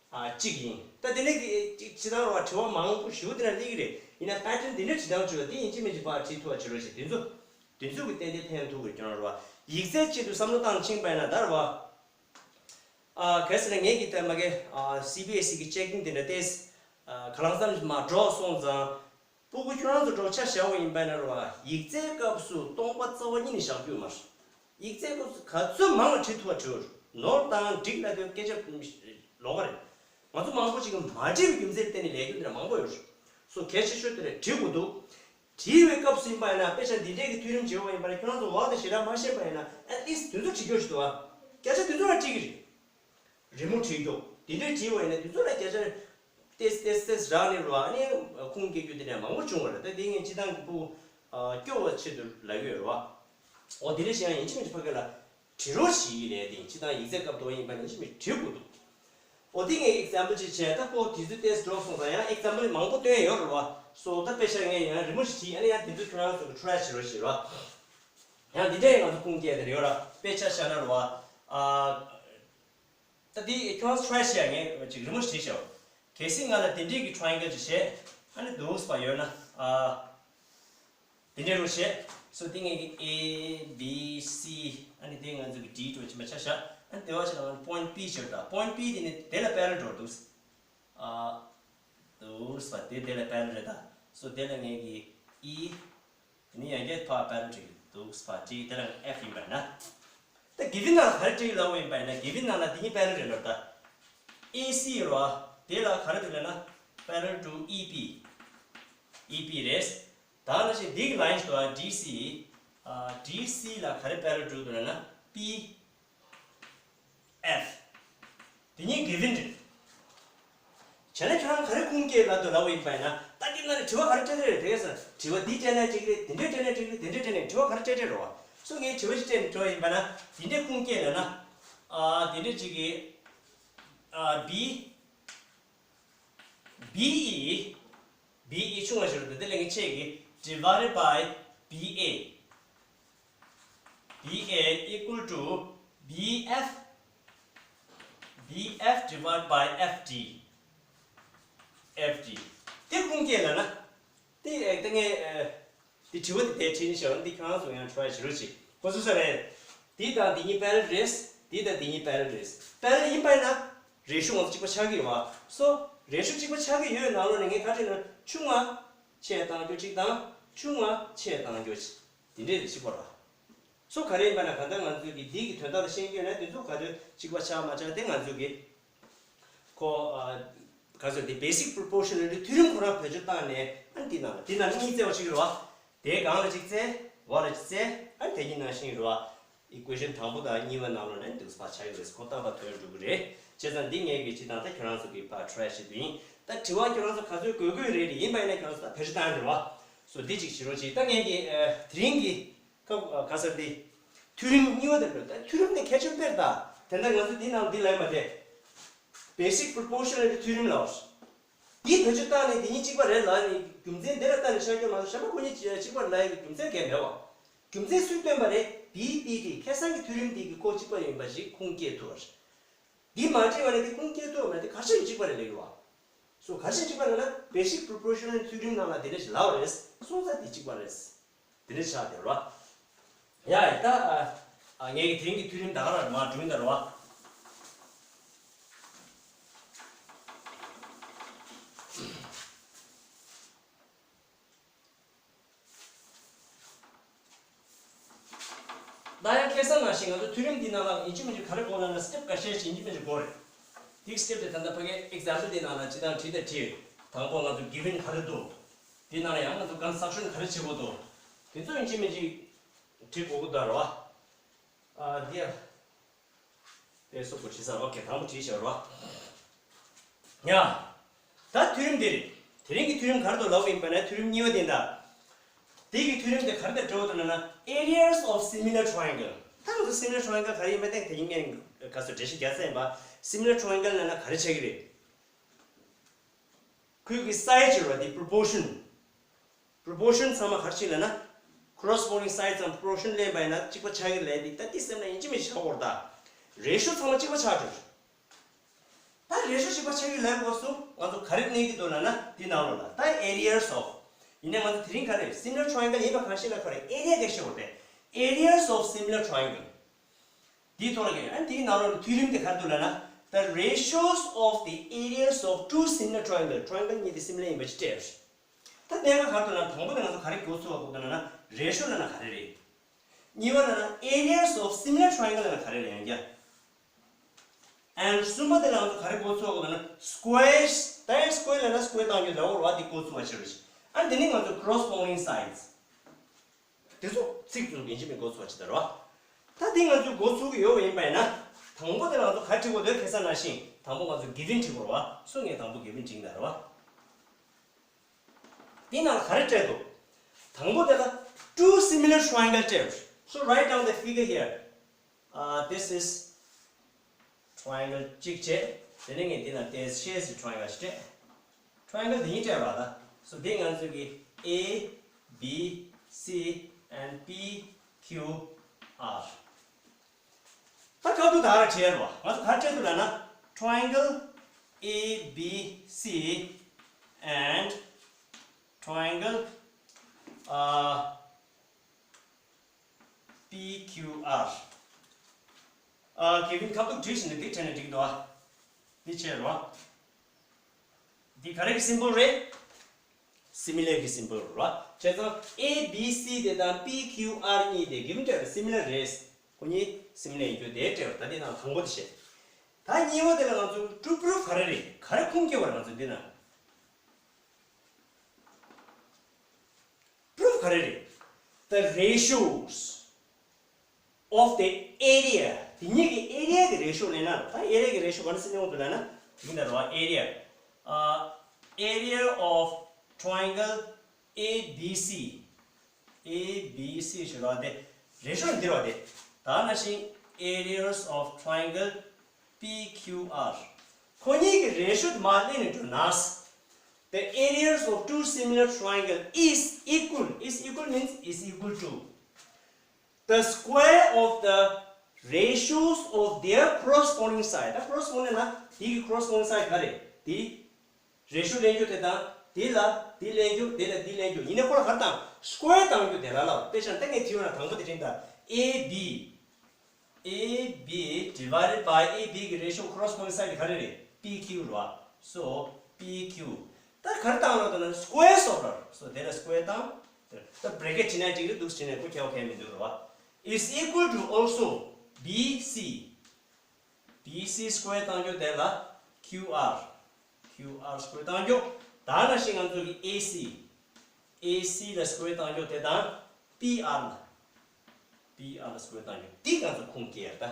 ཨ་གཅིག་ཡིན། ད་དེ་ནས་ཀྱི་གཅིག་ཇི་ལྟར་བ་དྲི་བ་མང་པོ་ཞིག་དེ་ན་སླེབས་ཀྱི་རེད། ཡིན་ན་pattern འདི་འདྲ་ཇི་ལྟར་བྱུང་བ་དེ་ཡིན་གཅིག་མིན་གཅིག་ཕར་བྲིས་ཐུབ་པ་བྱེད་རོགས་ཞེས། དེ་ཚོ་དེ་ཚོ་གི་ཏན་ཏན་ཕན་ཐོགས་ཀྱི་སྐྱོན་རེད་བ། ཡིག་ཚད་ཆེད་དུ་བསམ་བློ་བཏང་ཕྱིན་པ་ཡིན་ན་ད་རེད་བ། ཨ་གལ་སྲིད་ན་ངས་ཀྱི་ད་མ་གི་ཨ་C B S E གི་checking དེ་འདྲ་ཏེས་ཨ་ག་ལང་ཙམ་མ་འགྲོ་སོང་ཙང་། སྤུ་གུ་ཁྱོད་རང་ཚོ་འགྲོ་ཆ་བཞག་པ་ཡིན་པ་ན་རེད་བ། ཡིག་ཚད་སྐབས་སུ་སྟོང་པ་རྩ་བ་ཉིད་ནས་བཞག་རྒྱུ་མ་རེད། ཡིག་ཚད་སྐབས་སུ་ག་ཚོད་མང་ལ་བྲིས་ཐུབ་པ་བྲིས། ནོར་དང་འགྲིག་ལ་དོན་སྐད་ཆ་ལོགས་ཀ་རེད། ང་ཚོ་མང་པོ་ཅིག་གིས་མ་བྲིས་པའི་རྒྱུ་མཚན་བརྟེན་ནས་ལས་རྒྱུ་འདི་འདྲ་མང་པོ་ཡོད་རེད། སོ་གལ་ཆེ་ཤོས་དེ་རེད། བྲིས་དགོས་འདུག་བྲིས་པའི་སྐབས་སུ་ཡིན་པ་ཡིན་ན། དཔེ་ཆ་འདི་འདྲས་ཀྱི་མཐུན་རིམ་བྱེད་པ་ཡིན་པ་ན། ཁྱོད་རང་ཚོ་འོག་དེ་ཞེ་དྲག་མ་ཤེས་པ་ཡིན་ན་at least དེ་ཚོ་བྲིས་རྒྱུ་ཞིག་འདུག་བ། བརྒྱ་ཆ་དེ་ཚོ་ལ་བྲིས་ཀྱི་རེད། རི་མོ་བྲིས་རྒྱུ་དེ་འདྲས་བྲིས་པ་ཡིན་ན་དེ་ཚོ་ལ་བརྒྱ་ཆ་ཏེས་ཏེས་ཏེས་རག་ནས་རེད་བ། ཨ་ནི་ཁུངས་སྐྱེལ་རྒྱུ་དེ་འདྲ་མང་པོ་བྱུང་བ་རེད། ད་དེ་ངས་སྤྱི་བཏང་གི་སྤུ་གུ་སྐྱོ་བའི་ཆེད་དུ་ལབ་ཀྱི་ཡོད་རེད་བ། འོ་དེ་འདྲས་བྱས་ཡང་ཡིན་གཅིག་མིན་གཅིག་ཕ་གི་ལ་བྲིས་རོགས་ཞེས་ཀྱི་ལས་དེ་ཡིན། སྤྱི་བཏང་ཡིག་ཚད་སྐབས་དུ་ཡིན་པ་ཡིན་གཅིག་མིན་བྲིས་དགོས་འདུག་འོ་དེ་ངས་example ཅིག་བྱས། ད་ཁོ་དུས་ཚོད་ཏོག་ཙམ་འགྲོ་སོང་ཙང་ཡང་example མང་པོ་བཏོན་ཡོད་རེད་བ། སོ་ད་དཔེ་ཆ་ངས་ཡང་རི་མོ་ཞིག་བྲིས། ཨ་ནི་ཡང་དེ་ཚོ་ཁྱོད་རང་ཚོ་གི་try བྱེད་རོགས་བྱེད་རོགས། ཡང་འདི་འདྲའི་ང་ཚོ་ཁུངས་སྐྱེལ་དེ་ཡོད་ར། དཔེ་ཆ་བཞག་ན་རེད་བ། ཨ། ད་འདི་ཁྱོད་རང་try བྱེད་ཡ། ངས་ཅིག་རི་མོ་ཞིག་བྲིས་ཤོག་གལ་སྲིད་ང་ལ་དེ་འདྲའི་གི་triangle ཅིག་བྱས། ཨ་ནི་འདུག་སེ་ཡོད་ན། ཨ། དེ་འདྲའི་རུ་བྱས། སོ་དེ་ངས་ཀྱི་A B C། ཨ་ནི་དེ་ང་ཚོ་གི་D འགྲོ་ཕྱིན་པ་ཆ་བཞག་ཨ་ནི་དེ་བ་ཆ་ལ་ང་ཚོ་point P བྱོས་ད། Point P དེ་ནི་དེ་ལ་parallel འགྲོ་འདུག་ཨ། འདུག་སེ་དེ་དེ་ལ་parallel རེད་ད། སོ་དེ་ལ་ངས་ཀྱི་E། དེ་ནི་ཡང་བསྐྱར་ཕར་parallel འགྲིག་འདུག་སེ་ཕར་བྲིས། དེ་ལ་F ཡིན་པ་ན། ད་given ནང་ལ་ག་རེ་བྲིས་ལབ་པ་ཡིན་པ་ཡིན་ན། given ནང་ལ་དེ་གཉིས་parallel རེད་ལབ་ད། A C རེད་བ། དེ་ལ་ག་རེ་འདུག་ལབ་ན་parallel to E P། E P རེད། ད་ནང་བཞིན་འདི་གི་line ཞིག་འདུག་ཨ། D C། ཨ། D C ལ་ག་རེ་parallel to འདུག་ལབ་ན་P F། དེ་གཉིས་given རེད། བྱས་ན་ཁྱོད་རང་ག་རེ་ཁུངས་སྐྱེལ་ལབ་འདུག་ལབ་པ་ཡིན་པ་ཡིན་ན། ད་འདི་ནང་ནས་དྲི་བ་ག་རེ་སྤྲད་སྲིད་རེད། དེ་གས་སོ། དྲི་བ་འདི་སྤྲད་ན་འགྲིག་རེད། དེ་འདྲས་སྤྲད་ན་འགྲིག་རེད། དེ་འདྲས་སྤྲད་ན། དྲི་བ་ག་རེ་སྤྲད་སྲིད་རེད་བ། སོ་ངས་དྲི་བ་ཞིག་སྤྲད་ནས་དྲི་བ་ཡིན་པ་ན། འདི་འདྲས་ཁུངས་སྐྱེལ་ལབ་ན། ཨ། འདི་འདྲས་ཅིག་གི། ཨ། B། B E། B E ཆུང་བ་ཞིག་རེད་དེ། དེ་ལས་ངས་བྱས་ཀྱི་divided by B A། B A equal to B F། B F divided by F D། F D། དེ་ཁུངས་སྐྱེལ་ལབ་ན། དེ་ཨེ། དེ་ངས་ཨེ། དེ་དྲི་བ་དེ་དེ་དྲིས་ནས་བྱས་པ། འདི་ཁྱོད་རང་ཚོ་ཡང་try བྱེད་རོགས་བྱེད། གོ་སོང་ས་རེད། འདི་དང་འདི་གཉིས་parallel རེད། འདི་དང་འདི་གཉིས་parallel རེད། parallel ཡིན་པ་ཡིན་ན་ratio ང་ཚོ་གཅིག་པ་ཆགས་ཀྱི་ཡོད་བ། སོ་ratio གཅིག་པ་ཆགས་ཀྱི་ཡོད་ནང་ལོགས་ནས་ངས་ག་རེ་བྲིས་ན། ཆུང་བ་ཆེ་བཏང་རྒྱུ་གཅིག་དང་། ཆུང་བ་ཆེ་བཏང་རྒྱུ་གཅིག་དེ་འདྲས་རེད། གཅིག་པ་རེད་བ། སོ་ག་རེ་ཡིན་པ་ན། གང་ལྟར་ང་ཚོས་ཀྱི་འདི་གི་དོན་དག་ལ་ཤེས་ཀྱི་ཡོད་ན། དེ་ཚོ་ག་དོན་གཅིག་པ་ཆགས་མ་ཆགས་དེ་ང་ཚོས་ཀྱི་ཁོ། ཨ། ག་ཚོད་དེ་basic proportionality ཐིའོ་རེམ་ཁོ་རང་བེད་སྤྱོད་བཏང་ནས། ཨ་ནི་འདི་ནང་ལ། འདི་ནང་ལ་གཉིས་བཙལ་བ་ཞིག་རེད་བ། དེའི་སྒང་ལ་གཅིག་བཙལ། འོག་ལ་གཅིག་བཙལ། ཨ་ནི་དེ་གཉིས་ནང་བཞིན་རེད་བ། equation དང་པོ་དང་གཉིས་པ་ནང་ལོགས་ནས་འདུག་སེ་ཕར་ཆགས་ཀྱི་རེད། ཁོ་རྟག་པར་དོན་འགྲུབ་ཀྱི་རེད། བྱས་ཙང་འདི་ངས་ཀྱི་སྤྱིར་བཏང་ད་ཁྱོད་རང་ཚོ་གི་ཕར་try བྱེད་དུས་ཡིན། ད་དྲི་བ་ཁྱོད་རང་ཚོ་ག་ཚོད་དགོས་དགོས་རེད། ཡིན་པ་ཡིན་ན་ཁྱོད་རང་ཚོ་ད་བེད་སྤྱོད་བཏང་རེད་བ། སོ་འདི་གཅིག་བྱེད་རོགས་བྱེད། ད་ངས་ཀྱི་ཨ་དེ་རིང་གི་སྐབས་ག་ས་འདི་ཐིའོ་རེམ་གཉིས་པ་དེ་རེད། ད་ཐིའོ་རེམ་དེ་གལ་ཆེན་པོ་རེད་ད། དེ་འདྲ་ང་ཚོ་འདི་ནང་འདི་ལབ་མ་དེ། basic proportionality ཐིའོ་རེམ་ལབ། འདི་བེད་སྤྱོད་བཏང་ནས་འདི་གཉིས་གཅིག་པ་རེད་ལབ་ནས་རྒྱུ་མཚན་འདི་ལ་བལྟས་ནས་ཆགས་རྒྱུ་མ་གཏོགས། གཞན་པ་ཁོ་གཉིས་གཅིག་པ་རེད་ལབ་ཡག་གི་རྒྱུ་མཚན་གང་ཡང་མེད་བ། རྒྱུ་མཚན་སུས་བཏོན་པ་རེད། B P T ཁེ་སང་གི་ཐིའོ་རེམ་འདི་གིས་ཁོ་གཅིག་པ་ཡིན་པ་ཞིག་ཁུངས་སྐྱེལ་ཐུབ་པ་རེད། འདི་མ་བྲིས་པ་ནས་འདི་ཁུངས་སྐྱེལ་ཐུབ་པ་མ་རེད། འདི་ག་རེ་བྱས་ནས་གཅིག་པ་རེད་ལབ་ཀྱི་རེད་བ། སོ་ག་རེ་བྱས་ནས་གཅིག་པ་རེད་ལབ་ན། basic proportional ཐིའོ་རེམ་ནང་ལ་དེ་འདྲ་ཞིག་ལབ་པ་རེད། སོང་ཙང་འདི་གཅིག་པ་རེད། དེ་འདྲ་ཆགས་བསྡད་རེད་བ། ཡ་ཡ། ད་ཨ་ངས་ཀྱི་དེ་རིང་གི་ཐིའོ་རེམ་ད་ག་རང་མར་འགྲོ་གི་ཡིན་ད་རེད་བ། ད་ཡང་ཁ་སང་ནང་བཞིན་ང་ཚོ་ཐིའོ་རེམ་འདི་ནང་ལ་ཡིན་གཅིག་མིན་གཅིག་ག་རེ་དགོས་ལབ་ན། step འགའ་ཤས་ཤིག་ཡིན་གཅིག་མིན་གཅིག་དགོས་རེད། དེ་step དེ་ད་ལྟ་ཕ་གིའི་example འདི་ནང་ལ་སྤྱིར་བཏང་བྲིས་དང་བྲིས། དང་པོ་ང་ཚོ་given ག་རེ་འདུག་དེ་ནང་ལ་ཡང་ང་ཚོ་construction ག་རེ་བྱེད་དགོས་འདུག་དེ་ཚོ་ཡིན་གཅིག་མིན་གཅིག་བྲིས་དགོས་ཀྱི་འདུག་རེད་བ། ཨ་འདི་ཡ། དེ་སོགས་པོ་བྲིས་ཚར། ཨོ་ཁེ། དང་པོ་བྲིས་བཞག་རོགས། ཡ། ད་ཐིའོ་རེམ་འདི་རེད། དེ་རིང་གི་ཐིའོ་རེམ་ག་རེ་འདུག་ལབ་པ་ཡིན་པ་ན། ཐིའོ་རེམ་གཉིས་པ་དེ་འདྲ། དེ་གི་ཐིའོ་རེམ་དེ་ག་རེ་དང་འབྲེལ་བ་འདུག་ལབ་ན། areas of similar triangle། ད་ང་ཚོ་similar triangle ག་རེ་ཡིན་པ་དེ་དེ་རིང་ངས་ག་ཚོད་འགྲེལ་བཤད་རྒྱག་ས་ཡིན་པ། similar triangle ལབ་ན་ག་རེ་ཆགས་ཀྱི་རེད། ཁོའི་གི་side ཅིག་རེད་བ། དེ་proportion། proportion ཚང་མ་ག་རེ་བྱེད་ལབ་ན། corresponding sides དང་proportion ལེན་པ་ཡིན་ན་གཅིག་པ་ཆགས་ཀྱི་རེད་ལབ་དེ། ད་དེ་སེམས་ལ་ཡིན་གཅིག་མིན་གཅིག་བཞག་དགོས་རེད་ད། ratio ཚང་མ་གཅིག་པ་ཆགས་འགྲོ། ད་ratio གཅིག་པ་ཆགས་ཀྱི་ལབ་དགོས་སོང་། ང་ཚོ་ག་རེ་གནས་ཀྱི་འདུག་ལབ་ན་འདི་ནང་ལོགས་ལ། ད་areas of། ཡིན་ནའི་ང་ཚོ་དེ་རིང་ག་རེ། similar triangle ཡིན་པ་གང་ཤེས་ན་ག་རེ། area ག་ཤེས་དགོས་རེད། areas of similar triangle། དེའི་ཐོག་ལ་ག་རེ། ཨ་དེའི་ནང་ལོགས་ལ་ཐིའོ་རེམ་དེ་ག་རེ་འདུག་ལབ་ན། the ratios of the areas of two similar triangle། triangle གཉིས་དེ་similar ཡིན་པ་ཅིག་སྤྲད། ད་དེ་ཡང་ག་རེ་འདུག་ལབ་ན། དང་པོ་དེ་ང་ཚོ་ག་རེ་འགོ་ཚུགས་པ་དགོས་འདུག་ལབ་ན། ratio ལབ་ན་ག་རེ་རེད། གཉིས་པ་ལབ་ན་areas of similar triangle ལབ་ན་ག་རེ་རེད་ཡང་བསྐྱར། and གསུམ་པ་དེ་ལ་ང་ཚོ་ག་རེ་འགོ་ཚུགས་པ་དགོས་འདུག་ལབ་ན། squares། ད་ཡང་square ལབ་ན་square བཏང་རྒྱུ་འདྲ་བོ་རེད་བ། དེ་འགོ་ཚུགས་པ་བྱེད་རོགས་བྱེད། ཨ་དེ་ནི་ང་ཚོ་corresponding sides། དེ་ཚོ་ཚིག་ཚུར་ཡིན་གཅིག་མིན་གཅིག་འགོ་ཚུགས་པ་བྱེད་ད་རོ། ད་དེ་ང་ཚོས་འགོ་ཚུགས་ཀྱི་ཡོད་པ་ཡིན་པ་ཡིན་ན། དང་པོ་དེ་ལ་ང་ཚོ་ག་རེ་བྲིས་དགོས་འདུག་ཁ་སང་ནང་བཞིན་དང་པོ་ང་ཚོ་given བྲིས་དགོས་རེད་བ། སོ་ངས་དང་པོ་given བྲིས་ད་རོ། དེ་ནང་ལ་ག་རེ་སྤྲད་འདུག་དང་པོ་དེ་ལ་two similar triangle སྤྲད། So write down the figure here. Uh, this is triangle གཅིག་བྱས། དེ་ནས་ངས་འདི་ན་ཏེ་ཤེས་སི་ཊ་རི་ཡེང་གལ་ཞིག་སྤྲད། ཊ་རི་ཡེང་གལ་འདི་གཉིས་སྤྲད་པ་ད། སོ་འདི་ང་ཚོས་ཀྱི་A B C and P Q R། ད་སྐབས་དུ་ད་ར་བྲིས་རོགས། ང་ཚོ་ག་རེ་སྤྲད་འདུག་ལབ་ན། Triangle A B C and triangle, uh, P Q R. ཨ། དགེ་འདུན་ཁ་ཐུག་བྲིས་ཟིན་ནས་འདི་དྲན་ནས་འགྲིག་འདུག་ཨ། འདི་བྱས་རོགས། འདི་ག་རེ་གི་སིམ་བོལ་རེད། སི་མི་ལར་གི་སིམ་བོལ་རེད་བ། བྱས་ཙང་A B C དེ་དང་P Q R གཉིས་དེ་གི་མི་འདྲ་བའི་སི་མི་ལར་རེད། ཁོ་གཉིས་སི་མི་ལར་ཡིན་རྒྱུ་དེ་སྤྲད་པ་ད། འདི་ནང་དང་པོ་དེ་བྱས། ད་གཉིས་པ་དེ་ལ་ང་ཚོ་ཊུ་པུ་རུབ་ག་རེ་རེད། ག་རེ་ཁུངས་སྐྱེལ་བ་རེད་ང་ཚོ་འདི་ན། པུ་རུབ་ག་རེ་རེད། The ratios of the area. དེ་གཉིས་ཀྱི་ཨེ་རི་ཡ་གི་རེ་ཤོ་ལེན་ན། ད་ཨེ་རི་ཡ་གི་རེ་ཤོ་ག་རེ་ཟེར་ནས་འོང་དུ་ལབ་ན། དེ་གི་ནང་རོ་ཨེ་རི་ཡ། ཨ། area of triangle A B C། A B C ཞེས་རོ་དེ་རེ་ཤོ་འདི་རོ་དེ། ད་ནང་བཞིན་areas of triangle P Q R། ཁོ་གཉིས་ཀྱི་རེ་ཤོ་དེ་མར་ལེན་ནས་འགྲོ་ན། The areas of two similar triangle is equal. Is equal means is equal to the square of the ratios of their corresponding side. ད་corresponding ན་དེའི་corresponding side ག་རེ་དེ། རེ་ཤོ་ལེན་རྒྱུ་དེ་དང་། དེ་ལ་དེ་ལེན་རྒྱུ། དེ་ལ་དེ་ལེན་རྒྱུ། ཡིན་ནའི་ཁོ་ལ་ག་རེ་བཏང་། སི་ཀོ་ཡར་བཏང་རྒྱུ་དེ་ལ་ལབ། དཔེ་བཞག་ན་ད་ངས་བྲིས་ཡོད་ན་དང་པོ་དེ་དྲན་དང་། A B A B divided by A B གི་རེ་ཤོ་corresponding side ག་རེ་རེད། P Q རེད་བ། So P Q། ད་ག་རེ་བཏང་ལབ་ན་squares of ར། So དེ་ལ་square བཏང་། ད་bracket བྱེད་ན་འགྲིག་རེད། འདུག་བྱེད་ན་ཁོ་ཁྱད་པར་གང་ཡང་མི་འདུག་རེད་བ། Is equal to also B C། B C square བཏང་རྒྱུ་དེ་ལ་Q R། Q R square བཏང་རྒྱུ། ད་ནང་བཞིན་ང་ཚོ་གི་A C། A C ལ་square བཏང་རྒྱུ་དེ་དང་P R ལ། P R ལ་square བཏང་རྒྱུ། འདི་ང་ཚོ་ཁུངས་སྐྱེལ་ཡ་རེད་ད།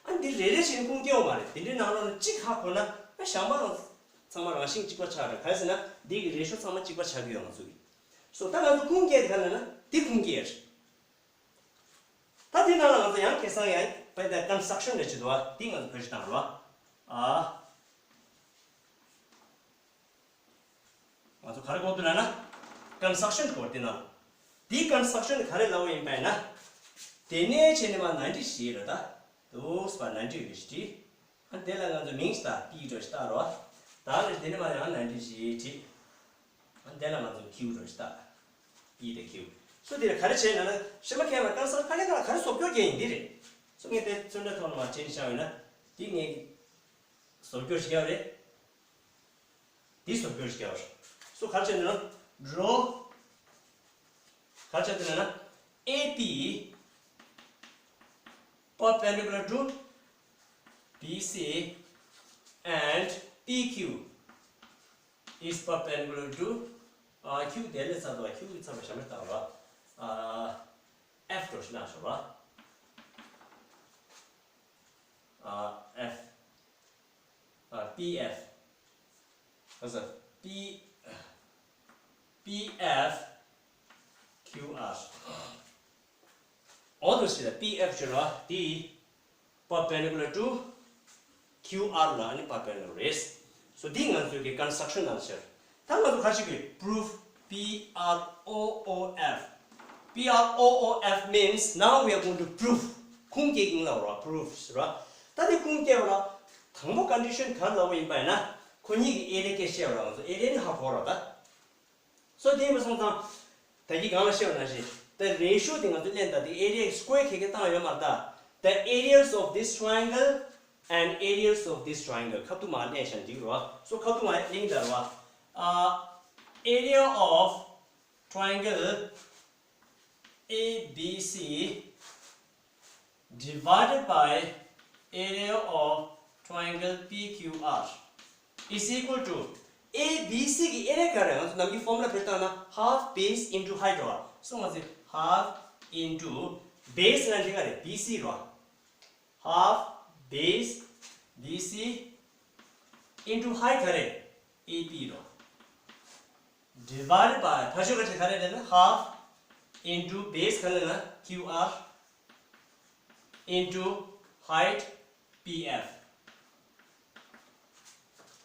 ཨ། འདི་རེ་རེ་བཞིན་ཁུངས་སྐྱེལ་བ་མ་རེད། དེ་འདྲའི་ནང་ལོགས་ནས་གཅིག་ཧ་གོ་ན། ཨ། གཞན་པ་རང་ཚང་མ་རང་བཞིན་གཅིག་པ་ཆགས་རེད། ག་རེ་ཟེར་ན་འདི་གི་རེ་ཤོ་ཚང་མ་གཅིག་པ་ཆགས་ཀྱི་ཡོད་ང་ཚོ་གི། སོ་ད་ང་ཚོ་ཁུངས་སྐྱེལ་དེ་ག་ལབ་ན་འདི་ཁུངས་སྐྱེལ་རེད། ད་དེ་ནང་ལ་ང་ཚོ་ཡང་ཁ་སང་ཡང་བོད་དང་construction རེ་བྱེད་དོ། དེ་ང་ཚོ་བོད་ཀྱི་སྟངས་རེད་བ། ཨ། ང་ཚོ་ག་རེ་གོ་དུ་ན་ན། construction གོ་དེ་ན། དེ་construction ག་རེ་ལབ་ཡིན་པ་ཡིན་ན། དེ་ནས་བྱས་ནས་མ་ནན་ཏི་བཞི་རེད་ད། དུས་པ་ནན་ཏི་བཞི་བྲིས། ཨ། དེ་ལ་ང་ཚོ་མིང་ཞིག་ད་པི་འགྲོ་ཞིག་ད་རོ། ད་ནི་དེ་ནས་མ་ཡང་ནན་ཏི་བཞི་བྲིས། ཨ། དེ་ལ་ང་ཚོ་ཁྱིའུ་འགྲོ་ཞིག་ད། པི་དེ་ཁྱིའུ། སོ་དེ་ལ་ག་རེ་བྱས་ན་ན་ཤི་མ་ཁེ་མ་ཀན་སར་ཕ་གི་ན་ག་རེ་བཟོ་བཅོས་རྒྱག་ཡིན་འདི་རེད། སོ་ངས་དེ་ཚོན་ཁྲ་ཐོག་ནས་མ་བྲིས་བཞག་ཡོད་ན། དེ་ངས་བཟོ་བཅོས་ཞིག་རྒྱག་རེད། འདི་བཟོ་བཅོས་ཞིག་རྒྱག་རེད། སོ་ག་རེ་བྱས་ན་ན། ཌོ། ག་རེ་བྱས་ན་ན། A P perpendicular to B C and P Q is perpendicular to, ཨ། Q དེ་ལས་ཚ་དོ། Q གི་ཚ་བ་ཞབས་མེར་བཏང་རོ། ཨ། F འགྲོ་ཞིག་ན་ཞོར་བ། ཨ། F ཨ། P F། ཨ་ས། P P F Q R། ཨོ་དོ་ཞིག་ལ་P F ཞོར་བ་དེ་perpendicular to Q R ལ་ནི་perpendicular རེད། སོ་འདི་ང་ཚོའི་གི་construction ནང་ཤར། ད་ང་ཚོ་ཁ་ཅིག་གི་proof P R O O F P R O O F means now we are going to prove. ཁུངས་སྐྱེལ་གྱིན་ལ་ར་proof ཟེར་བ། ད་དེ་ཁུངས་སྐྱེལ་བ་ལ་དང་པོ་condition ག་རེ་ལབ་པ་ཡིན་པ་ཡིན་ན། ཁོ་གཉིས་ཀྱི་area སྐད་བཤད་བ་ར། ང་ཚོ་area ནི་ཧ་གོ་ར་ད། སོ་དེ་མ་སོང་ཙང་། ད་གི་གང་ལ་བཤད་པ་ནང་བཞིན་the ratio དེ་ང་ཚོ་ལེན་ད་དེ་area square ཁེ་ཁེ་བཏང་ཡོད་མ་རེད་ད། The areas of this triangle and areas of this triangle ཁ་ཐུག་མ་ལེན་ཤང་འགྲིག་རོ། སོ་ཁ་ཐུག་མ་ལེན་ད་རོ། ཨ། area of triangle A B C divided by area of triangle P Q R is equal to ABC གི་area ག་རེ། ང་ཚོ་ནམ་རྒྱུན་formula བེད་སྤྱོད་བཏང་ན་half base into height རེད་བ། སོ་ང་ཚོས་half into base ན་འདི་ག་རེ། BC རེད་བ། Half base BC into height ག་རེ། AP རེད་བ། Divided by ཕ་ཤོ་ག་ཅི་ག་རེ་རེད་ན་half into base ག་རེ་ན་QR into height PF།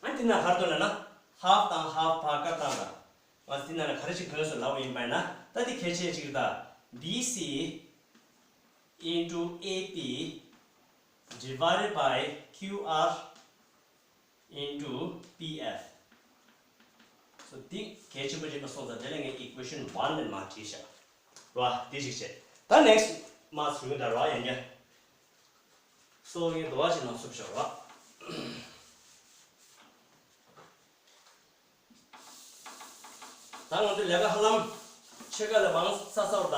ཨ་འདི་ན་ག་རེ་འདུག་ལབ་ན་half་དང་half་བར་ཀ་བཏང་དང་། ང་འདི་ན་ལ་ག་རེ་ཞིག་གོན་སོང་ལབ་པ་ཡིན་པ་ཡིན་ན། ད་འདི་གལ་ཆེ་ཅིག་རེད་ད། B C into A P divided by Q R into P F. So འདི་གལ་ཆེན་པོ་ཅིག་མ་སོང་ཙང་དེ་ལ་ངས་equation one་ནས་མར་བྲིས་བཞག་ར། འདི་ཞིག་བྱས། ད་next་མར་བཟོ་གི་ད་ར་ཡན་ཡན། སོ་ངས་དོ་བ་ཞིག་ནང་བསུབ་བཞག་ར། ད་ང་ཚོའི་ལས་ཀ་ཧ་ལམ་ཕྱེད་ཀ་ལས་མང་ས་ས་བར་ད།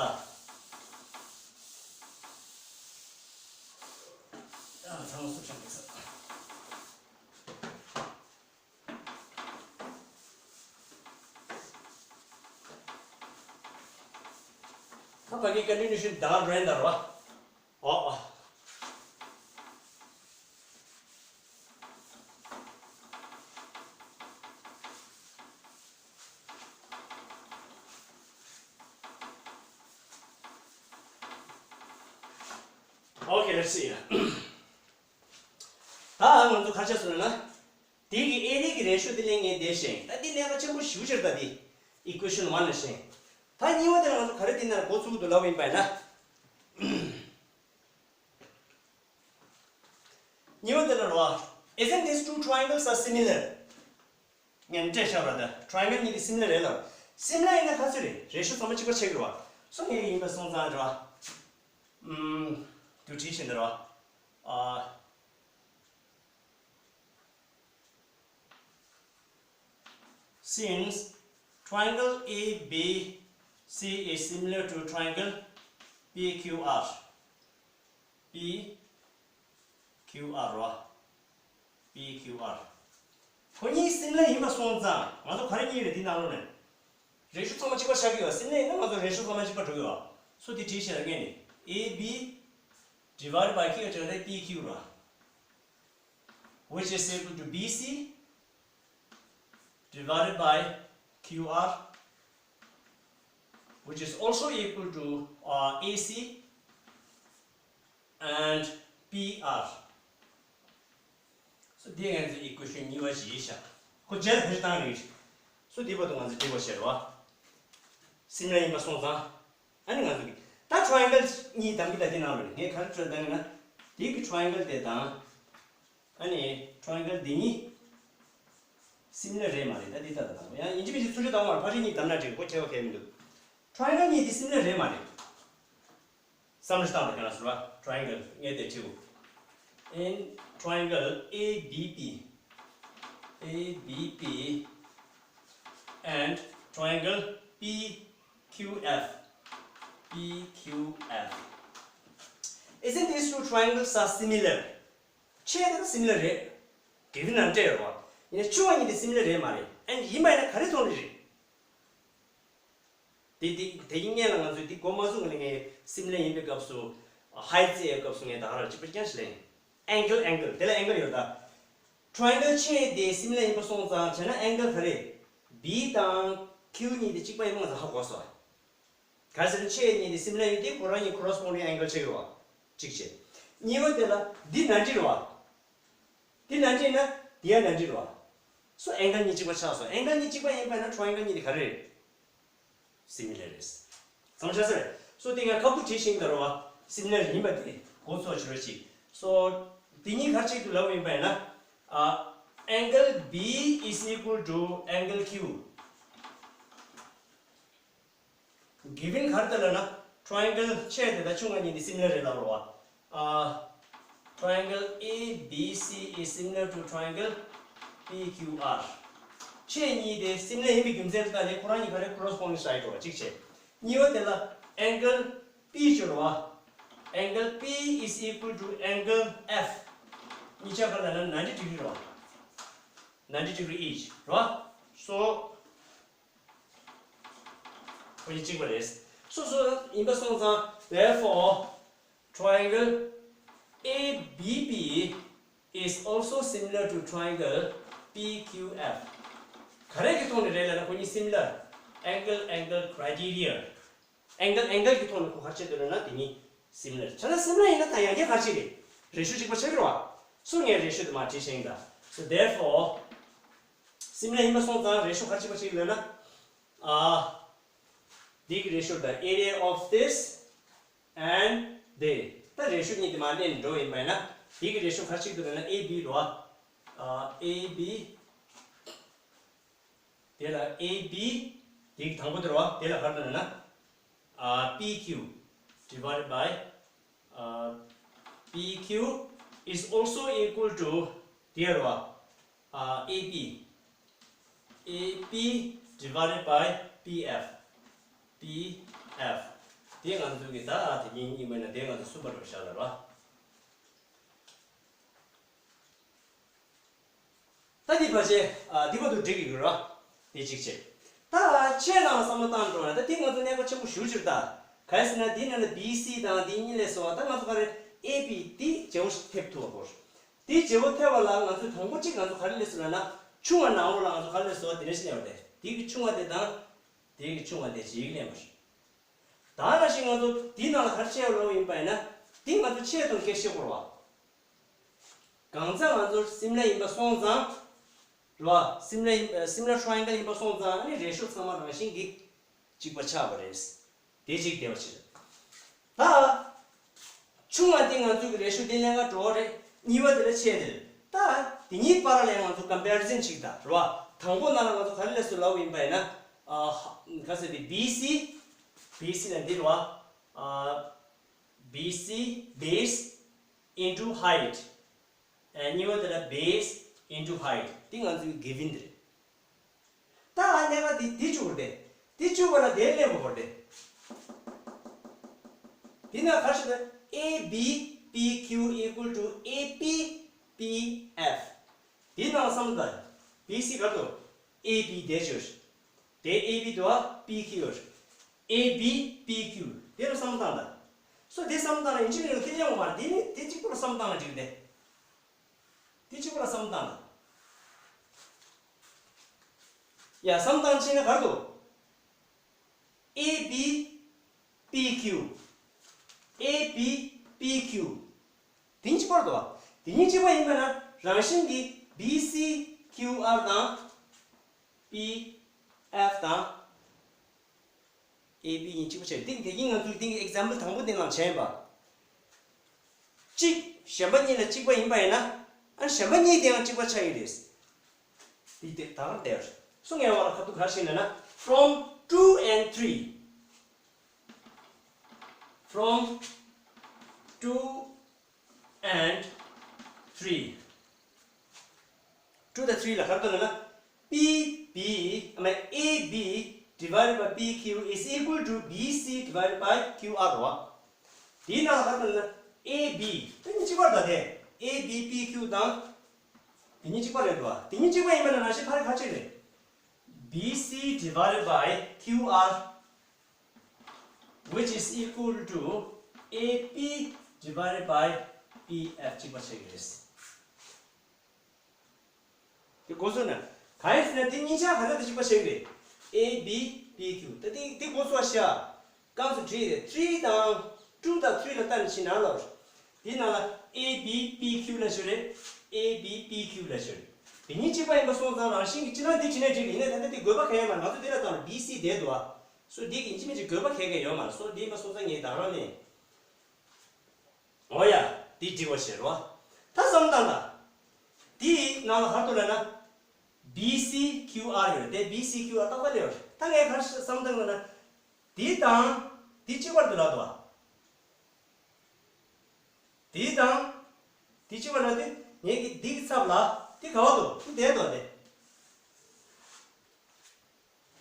ཨ་ཚང་མ་བསུབ་བཞག་འདུག་ས། ད་ཕ་གི་continuation་ད་རན་ད་ར། ཨོ་ཨོ། Okay, let's see. ད་ང་ཚོ་ག་རེ་བྱས་སོང་ན། དེ་གི་ཨེ་རི་གི་རེ་ཤོ་དེ་ལེན་ངེས་བསྡད་ཤེས། ད་འདི་གནད་འགག་ཆེན་པོ་ཞེ་པོ་ཅིག་རེད། ད་འདི་equation one་ལ་ཤེས། ད་གཉིས་པ་དེ་ལ་ང་ཚོ་ག་རེ་འདི་ན་འགོ་ཚུགས་འདུག་ལབ་པ་ཡིན་པ་ཡིན་ན། གཉིས་པ་དེ་ལ་རོ། Isn't these two triangles are similar? ངས་འདྲི་བཞག་ར་ད། triangle་གཉིས་དེ་similar་རེད་ལ། similar་ཡིན་ན་ག་ཚོད་རེད། རེ་ཤོ་ཚང་མ་གཅིག་པ་ཆགས་ཀྱི་རེད་བ། སོ་ངས་ཡིན་པ་སོང་ཙང་རེད་བ། ཨུམ། དུ་བྲིས་བཞིན་དུ་རེད་བ། ཨ། Since triangle A B C is similar to triangle P Q R, P Q R རོ། P Q R། ཁོ་གཉིས་similar་ཡིན་པ་སོང་ཙང་ང་ཚོ་ག་རེ་གཉིས་རེད་འདི་ནང་ལོགས་ནས། རེ་ཤོ་ཚང་མ་གཅིག་པ་ཆགས་ཀྱི་ཡོད། similar་ཡིན་ན་ང་ཚོ་རེ་ཤོ་ཚང་མ་གཅིག་པ་འགྲོ་གི་ཡོད། སོ་འདི་བྲིས་བཞག་ངས་ནི། A B divided by Q བྱས་ན་P Q རོ། Which is equal to B C divided by Q R, which is also equal to uh, A C and P R. So འདི་ང་ཚོའི་equation་གཉིས་པ་ཞིག་ཡིན་ཤག་ཁོ་རྗེས་ལ་བེད་སྤྱོད་བཏང་རེད། སོ་འདི་བར་དུ་ང་ཚོས་འགྲིག་པ་བཤད་རོགས། similar་ཡིན་པ་སོང་ཙང་། ཨ་ནི་ང་ཚོ་གི་ད་triangle་གཉིས་གདམ་གི་ད་འདི་ནང་ལོགས་ནས་ངས་ག་རེ་བརྗོད་བཏང་གི་ན། དེ་གི་triangle་དེ་དང་། ཨ་ནི་triangle་འདི་གཉིས་similar་རེད་མ་རེད། ད་འདི་ལྟ་ད་དང་ཡང་ཡིན་གཅིག་མིན་གཅིག་ཚུར་ཤོག་བཏང་བར་ཕ་ཤི་གཉིས་གདམ་ན་འགྲིག་གོ་ཁྱད་པར་གལ་མི་འདུག triangle་གཉིས་འདི་similar་རེད་མ་རེད། བསམ་བློ་ཞིག་བཏང་དང་ཁྱེད་རང་ཚོ་ར། triangle་ངས་དེ་བྲིའོ། In triangle A B P, A B P and triangle P Q F, P Q F. Isn't these two triangles are similar? ཆེ་དེ་similar་རེད། དགེ་འདུན་ནང་སྤྲད་ཡོད་རེད་བ། ཡིན་ན་ཆུང་བ་གཉིས་དེ་similar་རེད་མ་རེད། ཨན་ཡིན་པ་ཡིན་ན་ག་རེ་མཐོང་གི་རེད། དེ་དེ་དེ་ཡིན་ངེས་ལ་ང་ཚོས་དེ་འགོ་མ་བཟུང་གི་ལས་ངས་similar་ཡིན་པའི་སྐབས་སུ་height་བཙལ་ཡའི་སྐབས་སུ་ངས་ད་ག་རང་གཅིག་པ་རྐྱང་ཞིག་ལེན། angle angle་དེ་ལ་angle་ཡོད་ད། triangle་ཆེ་དེ་similar་ཡིན་པ་སོང་ཙང་བྱས་ན་angle་ག་རེ། B་དང་Q་གཉིས་དེ་གཅིག་པ་ཡིན་པ་ང་ཚོ་ཧ་གོ་སོང་། གལ་སྲིད་ཆེ་གཉིས་དེ་similar་ཡིན་དེ་ཁོ་རང་གཉིས་corresponding angle་ཆགས་ཀྱི་རེད་བ། གཅིག་བྱས། གཉིས་པ་དེ་ལ་འདི་ninety་རེད་བ། འདི་ninety་ཡིན་ན་འདི་ཡང་ninety་རེད་བ། སོ་angle་གཉིས་གཅིག་པ་ཆགས་སོང་། angle་གཉིས་གཅིག་པ་ཡིན་པ་ན་triangle་གཉིས་དེ་ག་རེ་རེད། similar་རེད། བསམ་ཤེས་སོང་། སོ་དེ་ང་ཁ་ཐུག་བྲིས་ཤིང་ད་རེད་བ། similar་ཡིན་པ་དེ་གོ་ཚོད་ཆེ་རེད་ཅིག་སོ་དེ་གཉིས་ག་རེ་ཆགས་འདུག་ལབ་ཡིན་པ་ཡིན་ན། ཨ། angle B is equal to angle Q། Given་ག་རེ་ལབ་ན་triangle་ཆེ་དེ་དང་ཆུང་བ་གཉིས་ནི་similar་རེད་ལབ་རོ་བ། ཨ། triangle A B C is similar to triangle P Q R། ཆེ་གཉིས་དེ་similar་ཡིན་པའི་རྒྱུ་མཚན་དེ་དག་ལས་ཁོ་རང་གཉིས་ག་རེ་corresponding side་རོ་བ་གཅིག་བྱས། གཉིས་པ་དེ་ལ་angle P་བྱོས་རོ་བ། angle P is equal to angle F། གཉིས་ཆ་ག་ལབ་ན་ninety degree་རོ་བ། ninety degree each་རོ་བ། So ཁོ་གཉིས་གཅིག་པ་རེད། སོ་སོ་ཡིན་པ་སོང་ཙང་། Therefore, triangle A B P is also similar to triangle P Q F། ག་རེ་གི་ཐོག་ནས་རེད་ལབ་ན་ཁོ་གཉིས་similar། angle angle criteria། angle angle་གི་ཐོག་ནས་ཁོ་ག་རེ་བྱེད་འདོད་ལབ་ན་དེ་གཉིས་similar། བྱས་ན་similar་ཡིན་ན་ད་ཡང་བསྐྱར་ག་རེ་བྱེད་རེད། རེ་ཤོ་གཅིག་པ་ཆགས་ཀྱི་རེད་བ། སོ་ངས་རེ་ཤོ་དེ་མར་བྲིས་ཤིང་ད། So therefore, similar ཡིན་པ་སོང་ཙང་རེ་ཤོ་ག་རེ་གཅིག་པ་ཞིག་ལབ་ན། ཨ། འདི་གི་རེ་ཤོ་དང་area of this and they ད་རེ་ཤོ་གཉིས་དེ་མར་ལེན་འགྲོ་ཡིན་པ་ཡིན་ན། འདི་གི་རེ་ཤོ་ག་རེ་གཅིག་འདུག་ལབ་ན་A B རེད་བ། ཨ། A B དེ་ལ་A B དེ་གི་དང་པོ་དེ་རེད་བ། དེ་ལ་ག་རེ་ལབ་ན། ཨ། P Q divided by ཨ། P Q is also equal to དེ་རེད་བ། ཨ། A P A P divided by P F P F དེ་ང་ཚོ་གི་ད་དེ་གཉིས་གཉིས་མེད་ན་དེ་ང་ཚོ་གསུམ་པ་རེད་བཞག་ལ་རེད་བ། ད་འདི་ཕལ་ཆེར་ཨ་འདི་བར་དུ་འགྲིག་གི་ཡོད་ར། དེ་གཅིག་བྱས། ད་ཆེད་ནང་ལ་བསམ་བློ་བཏང་འགྲོ་ན་ད་འདི་ང་ཚོ་གནད་འགག་ཆེན་པོ་ཞེ་པོ་ཅིག་རེད་ད། ག་རེ་ཟེར་ན་འདི་ནང་ལ་B C དང་འདི་གཉིས་ལས་སོ་ད་ང་ཚོ་ག་རེ་A B འདི་བརྗེ་པོ་ཞིག་ཐེབས་ཐུབ་པ་བོར། འདི་བརྗེ་པོ་ཐེབས་པ་ལ་ང་ཚོས་དང་པོ་གཅིག་ང་ཚོ་ག་རེ་ལས་སོ་ལབ་ན་ཆུང་བ་ནང་ལོགས་ལ་ང་ཚོ་ག་རེ་ལས་སོ་དེ་འདྲ་ཞིག་ལེན་པ་རེད། འདི་གི་ཆུང་བ་དེ་དང་། དེ་གི་ཆུང་བ་དེ་གཅིག་ལེན་པ་རེད། ད་ནང་བཞིན་ང་ཚོ་འདི་ནང་ལ་ག་རེ་བྱས་ཡོད་ལབ་ཡིན་པ་ཡིན་ན། འདི་ང་ཚོ་ཆེད་དུ་སྐད་ཤེས་དགོས་རེད་བ། གང་ཚ་ང་ཚོ་similar ཡིན་པ་སོང་ཙང་། རེད་བ། similar ཡིན་similar triangle ཡིན་པ་སོང་ཙང་ཨ་ནི་རེ་ཤོ་ཚང་མ་རང་བཞིན་གྱིས་གཅིག་པ་ཆགས་པ་རེད། དེ་གཅིག་བསྡད་པ་བྱེད། ད། ཆུང་བ་དེ་ང་ཚོའི་རེ་ཤོ་དེ་ལེན་ག་འགྲོ་བ་རེད། གཉིས་པ་དེ་ལ་ཆེ་དེ་རེད། ད། དེ་གཉིས་བར་ལ་ང་ཚོ་comparison ཅིག་ད་རེད་བ། དང་པོ་ནང་ལ་ང་ཚོ་ག་རེ་ལས་སུ་ལབ་ཡིན་པ་ཡིན་ན། ཨ། ག་ཟེར་དེ་B C B C ལ་འདི་རེད་བ། ཨ། B C base into height ཨ། གཉིས་པ་དེ་ལ་base into height དེ་ང་ཚོའི་given དེ་རེད། ད་ཨ་གནད་འགག་དེ་དེ་བཅུག་པ་རེད། དེ་བཅུག་པ་ལ་དེ་ལེན་དགོས་པ་རེད། དེ་ན་ག་རེ་ཞིག་ད། A B P Q equal to A P P F དེ་ནང་བསམ་ད། B C ག་རེ་འདུག A B དེ་བཅུག་དེ་A B དུ་བ་P Q ཡོད། A B P Q དེ་ལ་བསམ་བཏང་ད། སོ་དེ་བསམ་བཏང་ན་ཡིན་གཅིག་མིན་གཅིག་དེ་ཡོང་མ་རེད། དེ་ནི་དེ་གཅིག་པོ་ལ་བསམ་བཏང་ན་འགྲིག་སྟེ། དེ་གཅིག་པོ་ལ་བསམ་བཏང་ད། ཡ་བསམ་བཏང་ཕྱིན་ན་ག་རེ་འདུག A B P Q A B P Q དེ་གཉིས་གཅིག་པ་རེད་འདུག་དེ་གཉིས་གཅིག་པ་ཡིན་པ་ན་རང་བཞིན་གྱིས་B C Q R དང་P F དང་A B གཉིས་གཅིག་པ་བྱས། འདི་དེ་གིན་ང་ཚོས་འདི་example དང་པོ་འདི་ནང་བྱས་པ། གཅིག་གཞན་པ་གཉིས་ལ་གཅིག་པ་ཡིན་པ་ཡིན་ན། ཨ་གཞན་པ་གཉིས་དེའང་གཅིག་པ་ཆགས་ཀྱི་རེད། འདི་དེ་ད་གར་བསྡད། སོ་ངས་བ་ལ་ཁ་ཐུག་ག་རེ་ཞིག་ལབ་ན། From two and three From two and three two དང་three ལ་ག་རེ་ལབ་ན། P B ཨ་མ། A B divided by P Q is equal to B C divided by Q R རེད་བ། དེའི་ནང་ལ་ག་རེ་ལབ་ན། A B དེ་གཉིས་གཅིག་པ་རེད་ད་དེ། A B P Q དང་དེ་གཉིས་གཅིག་པ་རེད་འདུག་བ། དེ་གཉིས་གཅིག་པ་ཡིན་པ་ན་ནང་བཞིན་ཕ་རེ་ཁ་ཆེ་རེད། B C divided by Q R which is equal to A P divided by P F གཅིག་པ་ཆགས་ཀྱི་རེད། དེ་གོ་སོང་ན། གང་ཡིན་ཟེར་ན་དེ་གཉིས་ཆ་ག་ཚོད་དེ་གཅིག་པ་ཆགས་ཀྱི་རེད། A B P Q ད་དེ་དེ་གོ་སོང་ཤག་རྐང་ཚོ་བྲིས་རེད། three དང་two དང་three ལ་ལྟ་ནས་ཕྱིན་ན་ལོར། དེའི་ནང་ལ་A B P Q ལ་ཤོད་རེད། A B P Q ལ་ཤོད་རེད། དེ་གཉིས་གཅིག་པ་ཡིན་པ་སོང་ཙང་རང་བཞིན་གྱིས་ཅི་ན་དེ་ཅི་ནས་བྲིས་ཡིན་ནའི་ད་ལྟ་དེ་དགོས་པ་གང་ཡང་མ་རེད། ང་ཚོ་དེ་ལ་བཏང་ན་B C བསྡད་འདུག་ཨ། སོ་དེ་གི་ཡིན་གཅིག་མིན་གཅིག་དགོས་པ་གང་ཡང་ཡོད་མ་རེད། སོ་དེ་ཡིན་པ་སོང་ཙང་ངས་ད་རང་ནས། འོ་ཡ། དེ་འགྲིག་པ་ཞིག་རེད་བ། ད་བསམ་བཏང་ད། དེའི་ནང་ལ་ག་རེ་འདུག་ལབ་ན། B C Q R ཡོད་རེད། དེ་B C Q R ཏག་ཏག་ལ་ཡོད་རེད། ད་ངས་ག་རེ་བསམ་བཏང་ལབ་ན། དེ་དང་དེ་གཅིག་པར་འདུག་ལབ་འདུག་བ། དེ་དང་དེ་གཅིག་པར་ལབ་དུས་ངས་ཀྱི་འདི་གི་ཚབ་ལ་དེ་ག་བ་འདུག་དེ་བསྡད་འདུག་དེ།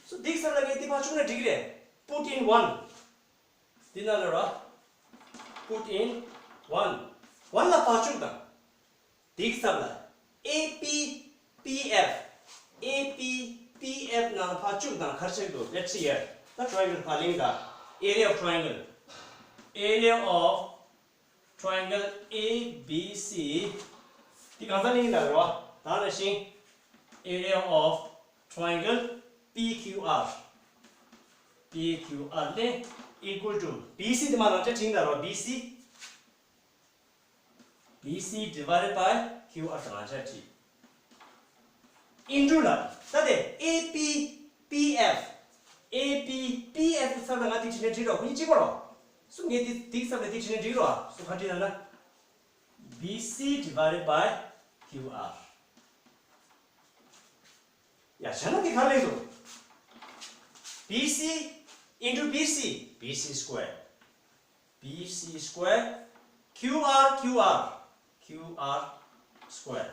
སོ་འདི་གི་ཚབ་ལ་ངས་འདི་ཕར་བཅུག་ན་འགྲིག་གི་རེད། Put in one འདི་ནང་ལ་ར། Put in one one ལ་ཕར་བཅུག་དང་། འདི་གི་ཚབ་ལ། A P P F A P P F ནང་ལ་ཕར་བཅུག་དང་ག་རེ་ཆགས་འདུག Let's see here. ད་triangle ཕར་གླེང་དང་། Area of triangle Area of triangle A B C འདི་གང་ཟག་གླེང་ཡིན་ད་རེད་བ། ད་ནང་བཞིན་area of triangle P Q R P Q R ལས་equal to B C འདི་མ་རང་ཆ་བྲིས་ད་རེད་བ། B C B C divided by Q R དང་རང་ཆ་བྲིས། into ལ། ད་དེ་A B B F A B B F ཚབ་ལ་ང་དེ་བྲིས་ནས་འགྲིག་རོགས། ཁོ་གཉིས་གཅིག་པ་རོགས། སུ་ངས་དེ་དེའི་ཚབ་ལ་དེ་བྲིས་ནས་འགྲིག་རོགས། སུ་ག་བྲིས་ན་ན། B C divided by Q R. ཡ་བྱས་ན་དེ་ག་རེ་སོང་། B C into B C, B C square, B C square, Q R, Q R, Q R square.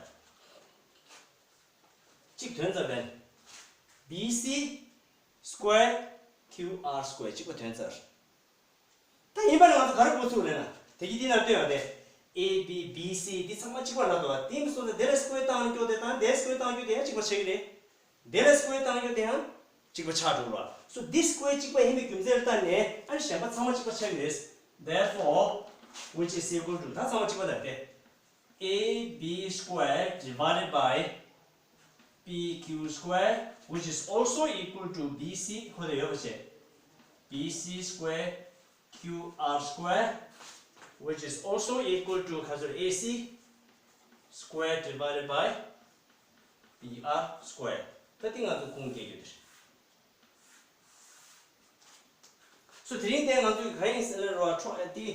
གཅིག་ཐོན་ཚར་བས། B C square, Q R square གཅིག་པ་ཐོན་ཚར། ད་ཡིན་པ་ནི་ང་ཚོ་ག་རེ་འགོ་ཚུགས་ལེ་ན། དེ་གི་འདི་ན་ལྟོས་ཡོང་དེ། A B B C འདི་ཚང་མ་གཅིག་པ་ལ་འདུག་བ། དེ་མི་སོང་ཙང་དེ་ལ་square བཏང་རྒྱུ་དེ་དང་དེ་square བཏང་རྒྱུ་དེ་ཡང་གཅིག་པ་ཆགས་ཀྱི་རེད། དེ་ལ་square བཏང་རྒྱུ་དེ་ཡང་གཅིག་པ་ཆགས་འགྲོ་བ། So this square གཅིག་པ་ཡིན་པའི་རྒྱུ་མཚན་ལ་བརྟེན་ནས་ཨ་ནི་གཞན་པ་ཚང་མ་གཅིག་པ་ཆགས་ཀྱི་རེད། Therefore, which is equal to ད་ཚང་མ་གཅིག་པ་དང་དེ། A B square divided by B Q square, which is also equal to B C ཁོ་དེ་ཡོད་པ་བྱས། B C square Q R square, which is also equal to ག་ཚོད། A C square divided by B R square. ད་དེ་ང་ཚོ་ཁུངས་སྐྱེལ་རྒྱུ་དེ་རེད། སོ་དེ་རིང་དེ་ང་ཚོས་ག་རེ་ཡིན་ཟེར་ན་རོ་ཁྲོ་ཨ་དེ་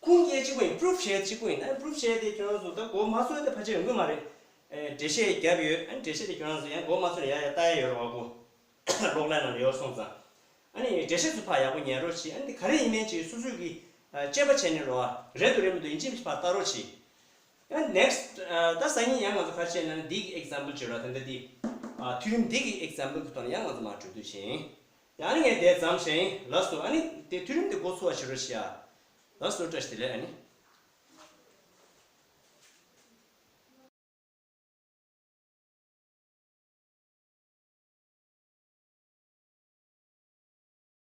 ཁུངས་སྐྱེལ་གཅིག་པོ་ཡིན། proof བྱེད་གཅིག་པོ་ཡིན། ཨ་proof བྱེད་དེ་ཁྱོད་རང་ཚོ་ད་གོ་མ་སོང་དེ་ཕལ་ཆེར་ཡོང་གི་མ་རེད། ཨེ་འགྲེལ་བཤད་བརྒྱབ་ཡོད། ཨ་འགྲེལ་བཤད་དེ་ཁྱོད་རང་ཚོ་ཡང་གོ་མ་སོང་ན་ཡ་ཡ་ལྟ་ཡ་ཡོད་རོ་བ་གོ་གློག་ཀླད་ནང་ལ་ཡོད་སོང་ཙང་། ཨ་ནི་འགྲེལ་བཤད་ཚོ་ཕར་ཡག་པོ་ཉན་རོགས་བྱེད། ཨ་ནི་དེ་ག་རེ་ཡིན་མིན་ཅིག་སོ་སོས་ཀྱི་དཔྱད་པ་བྱས་ནས་རོ་རེད་འདུག་རེད་མི་འདུག་ཡིན་གཅིག་མིན་གཅིག་ཕར་ལྟ་རོགས་བྱེད། ཡང་next ཨ་ད་སང་ཉིན་ཡང་ང་ཚོ་ག་རེ་བྱས་ན་འདི་གི་example བྱེད་རོགས། ད་ལྟ་འདི་ཨ་ཐིའོ་རེམ་འདི་གི་example གི་ཐོག་ནས་ཡང་ང་ཚོ་མར་འགྲོ་དུས་ཤིང་། ཡང་ནི་ངས་དེ་ཙམ་ཞིང་ལགས་སོ། ཨ་ནི་དེ་ཐིའོ་རེམ་དེ་འགོ་ཚུགས་པ་བྱེད་རོགས་ཞེས། ལགས་སོ་བཀྲ་ཤིས་བདེ་ལེགས། ཨ་ནི།